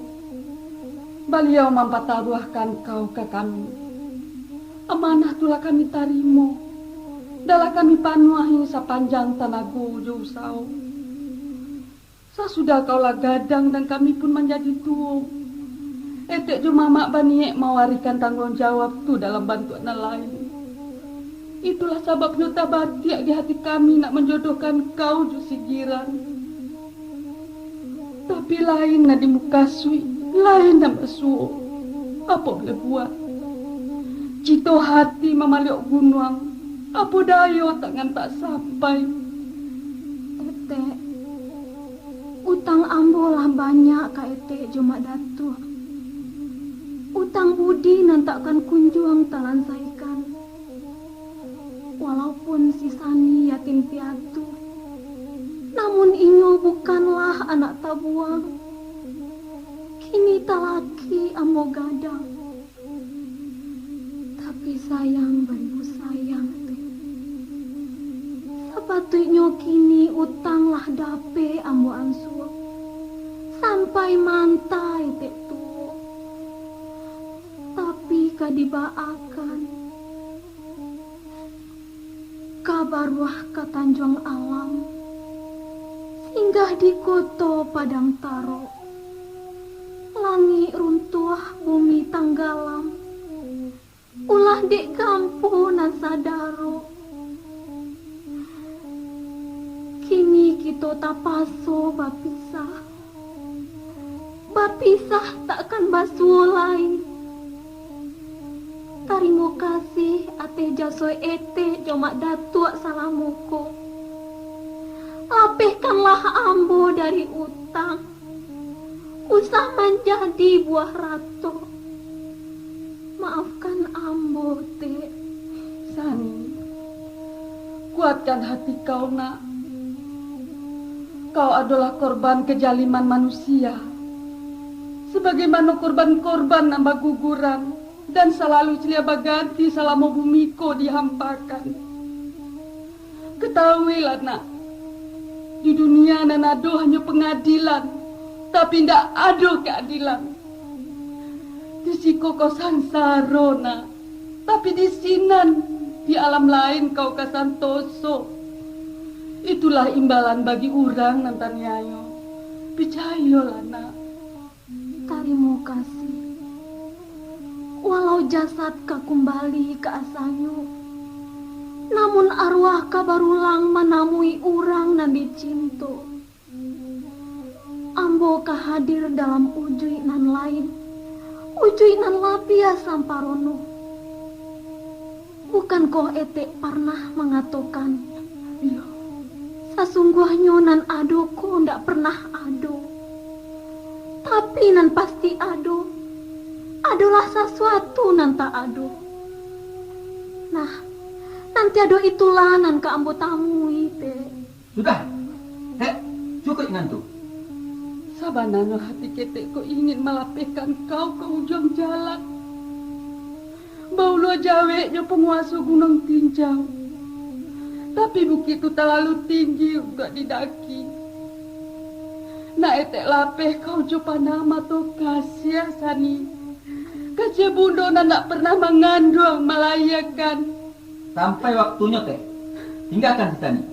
baliau mampataruahkan kau ka kami. Amanah tu lah kami tarimo, dan lah kami panuahi sapanjang tanago jo usaho. Sasudah kau lah gadang dan kami pun manjadi tuo, etek jo mamak baniek mawarikan tangguang jawab tu dalam bantuak nan lain. Itulah sababnyo tabatiak di hati kami nak manjodohkan kau jo si Giran. Tapi lain nan dimukasuik, lain nan basuo. Apo buliah buat? Cito hati mamaliok gunuang, apo dayo tangan tak sampai. Etek, utang ambo lah banyak ka etek jo Mak Datuak. Utang budi nan takkan kunjuang talansaikan. Walaupun si Sani yatim piatu, namun inyo bukanlah anak tabuang. Kini Talaki ambo gadang, tapi sayang baribu sayang tu. Sapatuiknyo kini utang lah dapek ambo ansua, sampai mantai tek tuo. Tapi ka dibaakan, ka baruah ka Tanjuang Alam, singgah di koto Padang Tarok. Langik runtuah, bumi tanggalam, ulah dek gampo nan sadaro. Kini kito tapaso bapisah. Bapisah takkan basuo lai. Tarimo kasih ateh jaso etek jo mak datuak salamo ko. Lapehkanlah ambo dari utang. Usah manjadi buah ratok. Maafkan ambo, Tek. Sani, kuatkan hati kau, nak. Kau adolah korban kejaliman manusia. Sebagaimano korban-korban nan baguguran dan salalu silih baganti salamo bumi ko dihampakan. Katahuilah, nak, di dunia nan ado hanyo pangadilan, tapi indak ado kaadilan. Di siko kau sansaro, nak, tapi di sinan, di alam lain kau ka santoso. Itulah imbalan bagi urang nan taniayo. Picayolah, nak. Tarimo kasih. Walau jasad ka kumbali ka asanyo, namun arwah ka barulang manamui urang nan dicinto. Ambo ka hadir dalam ujuik nan lain, ujuik nan labiah samparono. Bukankoh etek parnah mangatokan, sasungguahnyo nan ado ko ndak parnah ado, tapi nan pasti ado, adolah sasuatu nan tak ado. Nah, nan tiado itulah nan ka ambo tamui, Tek. Sudah, Tek, cukuik ngantuk. Sabananyo hati ketek ko ingin malapehkan kau ka ujuang jalan. Baulua jaweknyo panguaso Gunuang Tinjau, tapi bukik tu talalu tinggi untuak didaki. Nak etek lapeh kau jo panah mato kasiah, Sani. Kasiah bundo nan ndak pernah manganduang, malahiakan. Sampai waktunyo, Tek. Tinggakan si Sani.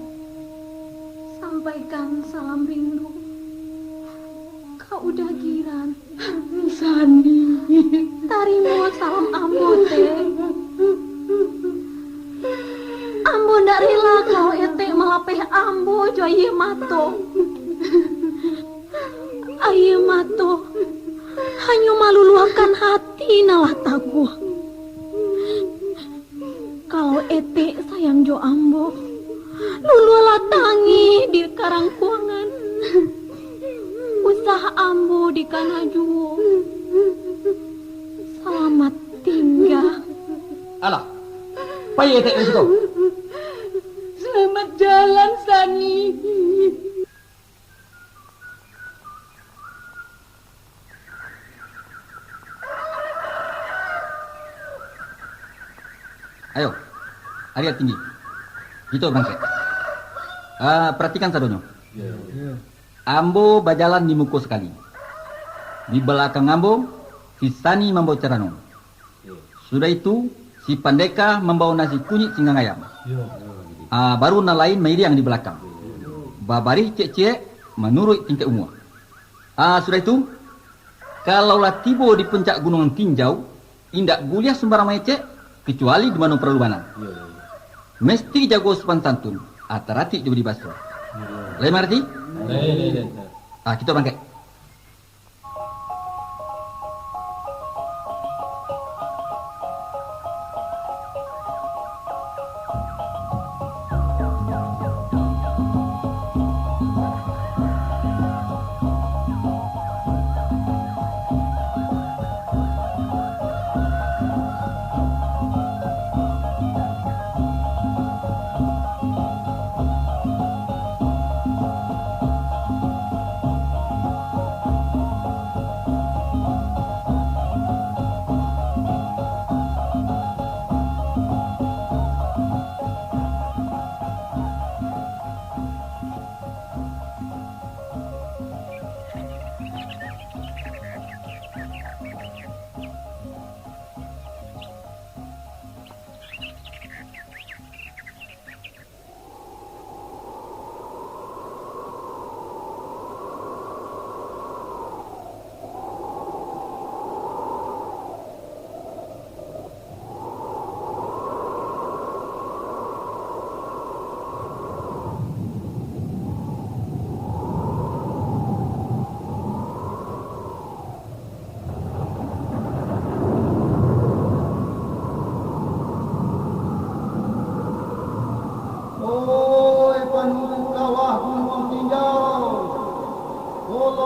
Sampaikan salam rindu ka Uda Giran. Sani. Tarimo salam ambo, Tek. Ambo ndak rila kalau etek malapeh ambo jo aia mato. Aia mato hanyo maluluahkan hati nan lah taguah. Kalau etek sayang jo ambo, luluahlah tangih di karangkuangan. Usah ambo dikana juo. Salamat tingga. Alah, pai etek dari siko. Salamat jalan, Sani. Ayo, ariak tinggi. Kito barangkek. Ah, paratikan sadonyo. Ambo bajalan di muko sakali. Di balakang ambo, si Sani mambao carano. Sudah itu, si Pandeka mambao nasi kunyik singgang ayam. Ah, baru nan lain mairiang di balakang. Babarih ciek-ciek manuruik tingkek umua. Ah, sudah itu, kalau lah tibo di puncak Gunuang Tinjau, indak buliah sumbarang maecek, kecuali di mano paralu bana. Mesti jago sopan santun, ataratik jo budi baso. Lai mangarati? Lai, lai, lai, lai. Ah, kito barangkek.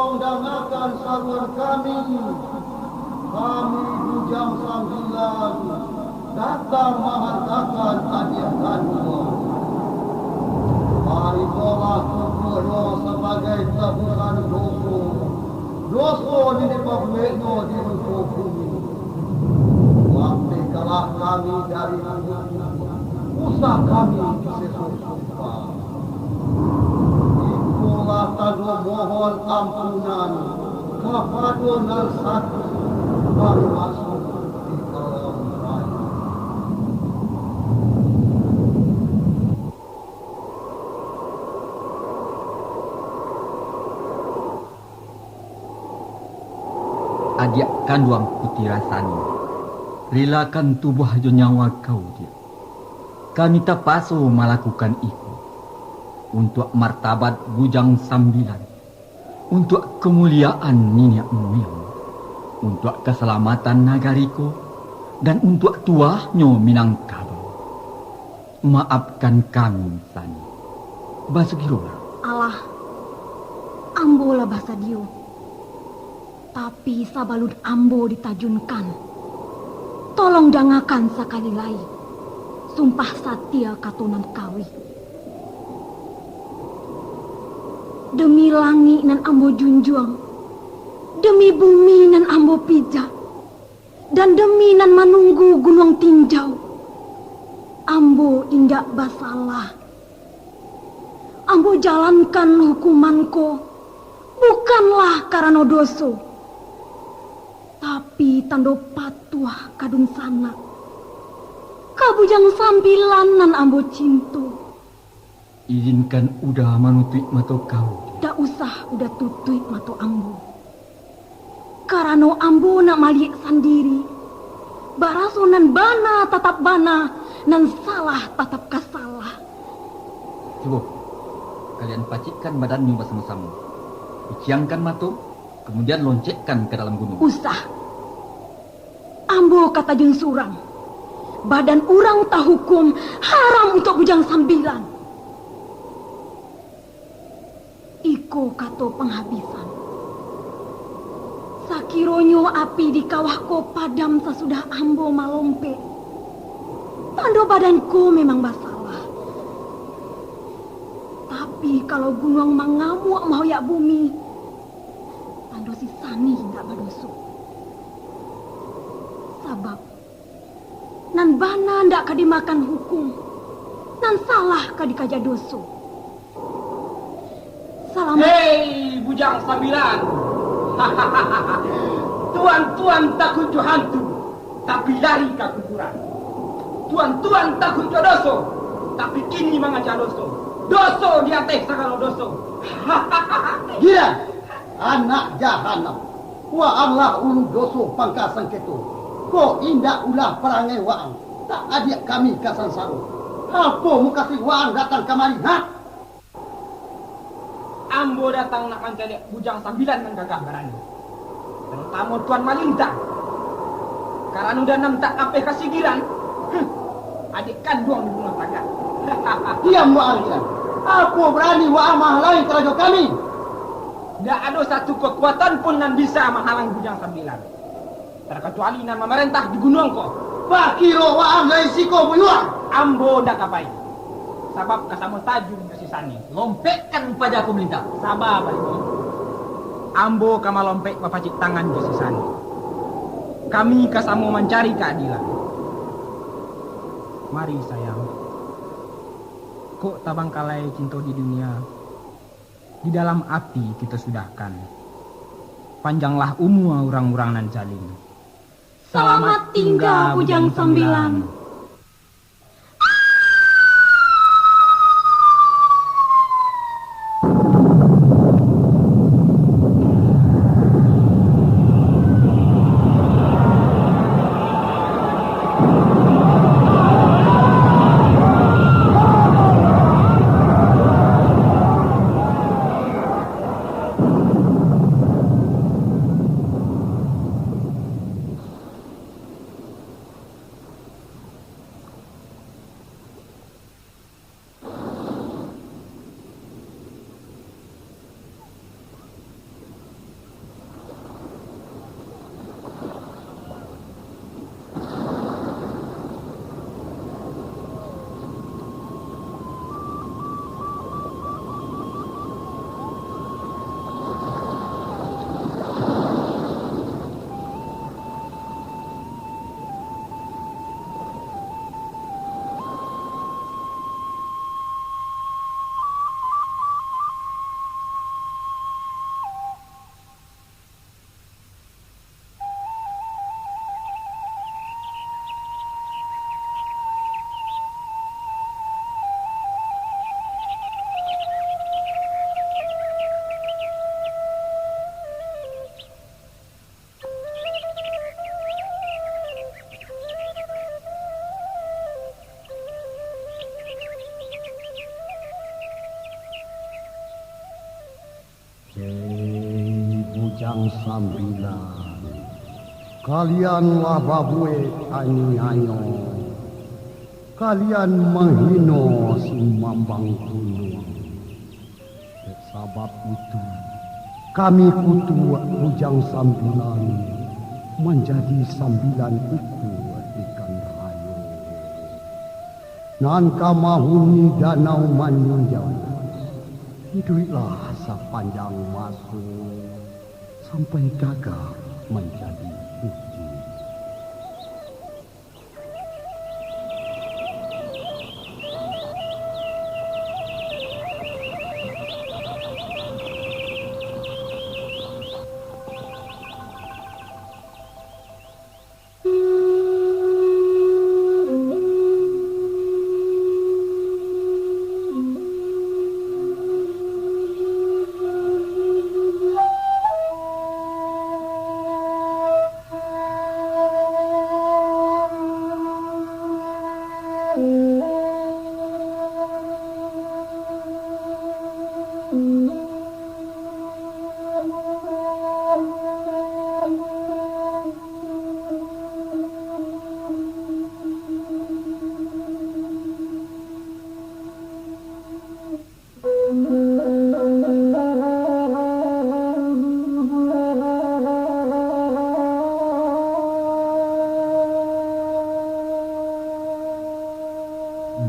Tolong dangakan saruan kami. Kami Bujang Sambilan datang mahantakan adiak kanduang. Tarimolah tubuahnyo sabagai tabusan doso. Doso nan dipabueknyo di muko bumi. Wapekalah kami dari kubua, usah kami diseso sumpah. Ikolah tando mohon ampunan kapado nan satu nan masuak di alam raya. Adiak kanduang Puti Rasani, relakan tubuah jo nyawa kau, Diak. Kami tapaso malakukan iko, untuak martabat Bujang Sambilan, untuak kamuliaan niniak muyang, untuak kasalamatan nagari ko, dan untuak tuahnyo Minangkabau. Maafkan kami, Sani. Basugirolah. Alah, ambo lah basadio. Tapi sabalun ambo ditajunkan, tolong dangakan sakali lai sumpah satia kato nan kawih. Demi langik nan ambo junjuang, demi bumi nan ambo pijak, dan demi nan manunggu gunuang tinjau, ambo indak basalah. Ambo jalankan hukuman ko bukanlah karano doso, tapi tando patuah ka dunsanak, ka Bujang Sambilan nan ambo cinto. Izinkan Uda manutuik mato kau, Diak. Ndak usah Uda tutuik mato ambo. Karano ambo nak maliek sandiri, baraso nan bana tatap bana, nan salah tatap ka salah. Cubo, kalian pacikkan badannyo basamo-samo. Piciangkan mato, kamudian loncekkan ka dalam gunuang. Usah. Ambo ka tajun surang. Badan urang tahukum haram untuak Bujang Sambilan. Iko kato panghabisan. Sakironyo api di kawah ko padam sasudah ambo malompek, tando badan ko memang basalah. Tapi, kalau gunuang mangamuak mahoyak bumi, tando si Sani indak badoso. Sabab, nan bana ndak ka dimakan hukum, nan salah ka dikaja doso. Salamaik. Hei, Bujang Sambilan! Tuan-tuan takuik jo hantu, tapi lari ka kuburan. Tuan-tuan takuik jo doso, tapi kini mangaja doso. Doso di ateh sagalo doso. Gila! Anak jahanam! Waanglah ulun doso pangka sangketo. Kok indak ulah parangai waang, tak adiak kami ka sansaro. Apo mukasuik waang datang kamari, ha? Ambo datang nak mancaliak Bujang Sambilan nan gagah barani, tarutamo Tuan Malintang. Karano danam tak apeh kasigiran, huh, adiak kanduang dibunuah tagak. Diam waang, Giran! Apo barani waang mahalangi karajo kami? Ndak ado satu kakuatan pun nan bisa mahalangi Bujang Sambilan, tarkacuali nan mamarentah di gunuang ko. Bakiro waang lai siko buyuang! Ambo ndak ka pai, sabab ka samo tajun jo si Sani. Lompekkan paja ko, Malintang. Saba, Palindong. Ambo ka malompek bapacik tangan jo si Sani. Kami ka samo mancari kaadilan. Mari, sayang. Kok tabangkalai cinto di dunia, di dalam api kito sudahkan. Panjanglah umua urang-urang nan zalim. Salamat tingga, Bujang Sambilan. Hei Bujang Sambilan, kalian lah babuek aniayo, kalian manghino Sumambang Gunuang. Dek sabab itu, kami kutuak Bujang Sambilan manjadi sambilan ikua ikan rayo, nan ka mahuni Danau Maninjau. Iduiklah sapanjang maso, sampai gagah manjadi pucik.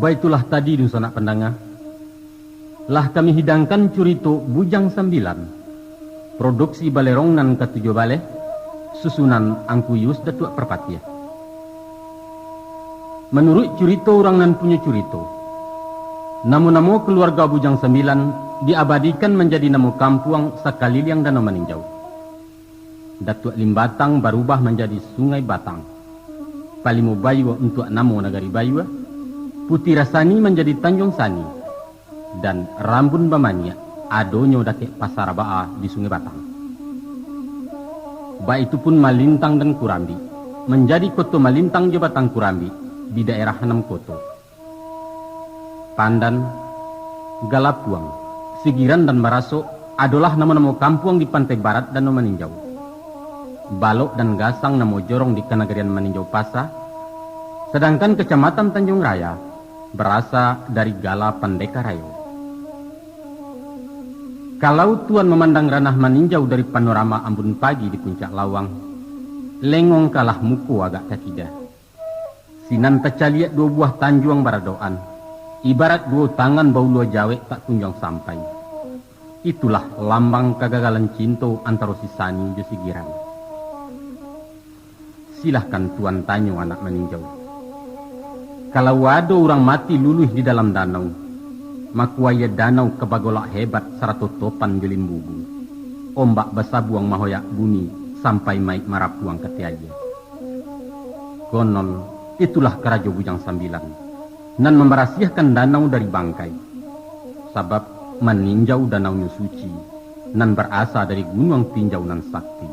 Baitulah tadi, dunsanak pandanga, lah kami hidangkan curito Bujang Sambilan, produksi Balerong nan katujuah baleh, susunan Angku Yus Datuak Parpatiah. Manuruik curito urang nan punyo curito, namo-namo kaluarga Bujang Sambilan diabadikan manjadi namo kampuang sakaliliang Danau Maninjau. Datuak Limbatang barubah manjadi Sungai Batang. Palimo Bayua untuak namo Nagari Bayua. Puti Rasani manjadi Tanjuang Sani. Dan Rambun Bamaniak adonyo dakek Pasa Rabaa di Sungai Batang. Baitu pun Malintang dan Kurambik, manjadi Koto Malintang jo Batang Kurambik di daerah Anam Koto. Pandan, Galapuang, Sigiran dan Barasok adolah namo-namo kampuang di pantai barat Danau Maninjau. Balok dan Gasang namo jorong di Kanagarian Maninjau Pasa, sadangkan Kacamatan Tanjuang Raya barasa dari gala Pandeka Rayo. Kalau tuan mamandang Ranah Maninjau dari panorama Ambun Pagi di Puncak Lawang, lengong kalah muko agak ka kida. Sinan tacaliak duo buah tanjuang baradokan, ibarat duo tangan baulua jawek tak kunjuang sampai. Itulah lambang kagagalan cinto antaro si Sani jo si Giran. Silahkan tuan tanyo anak Maninjau. Kalau ado urang mati luluih di dalam danau, mako aia danau ka bagolak hebat sarato topan jo limbubu. Ombak basabuang mahoyak bumi sampai maik marapuang ka ateh aia. Konon, itulah karajo Bujang Sambilan, nan mambarasiahkan danau dari bangkai. Sabab Maninjau danaunyo suci, nan barasa dari Gunuang Tinjau nan sakti.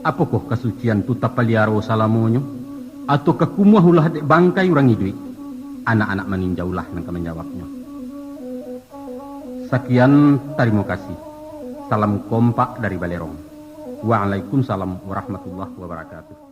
Apokoh kasucian tu tapaliaro salamonyo, atau ka kumuah ulah dek bangkai urang iduik? Anak-anak Maninjaulah nan ka manjawabnyo. Sakian, tarimo kasih. Salam kompak dari Balerong. Waalaikumsalam warahmatullahi wabarakatuh.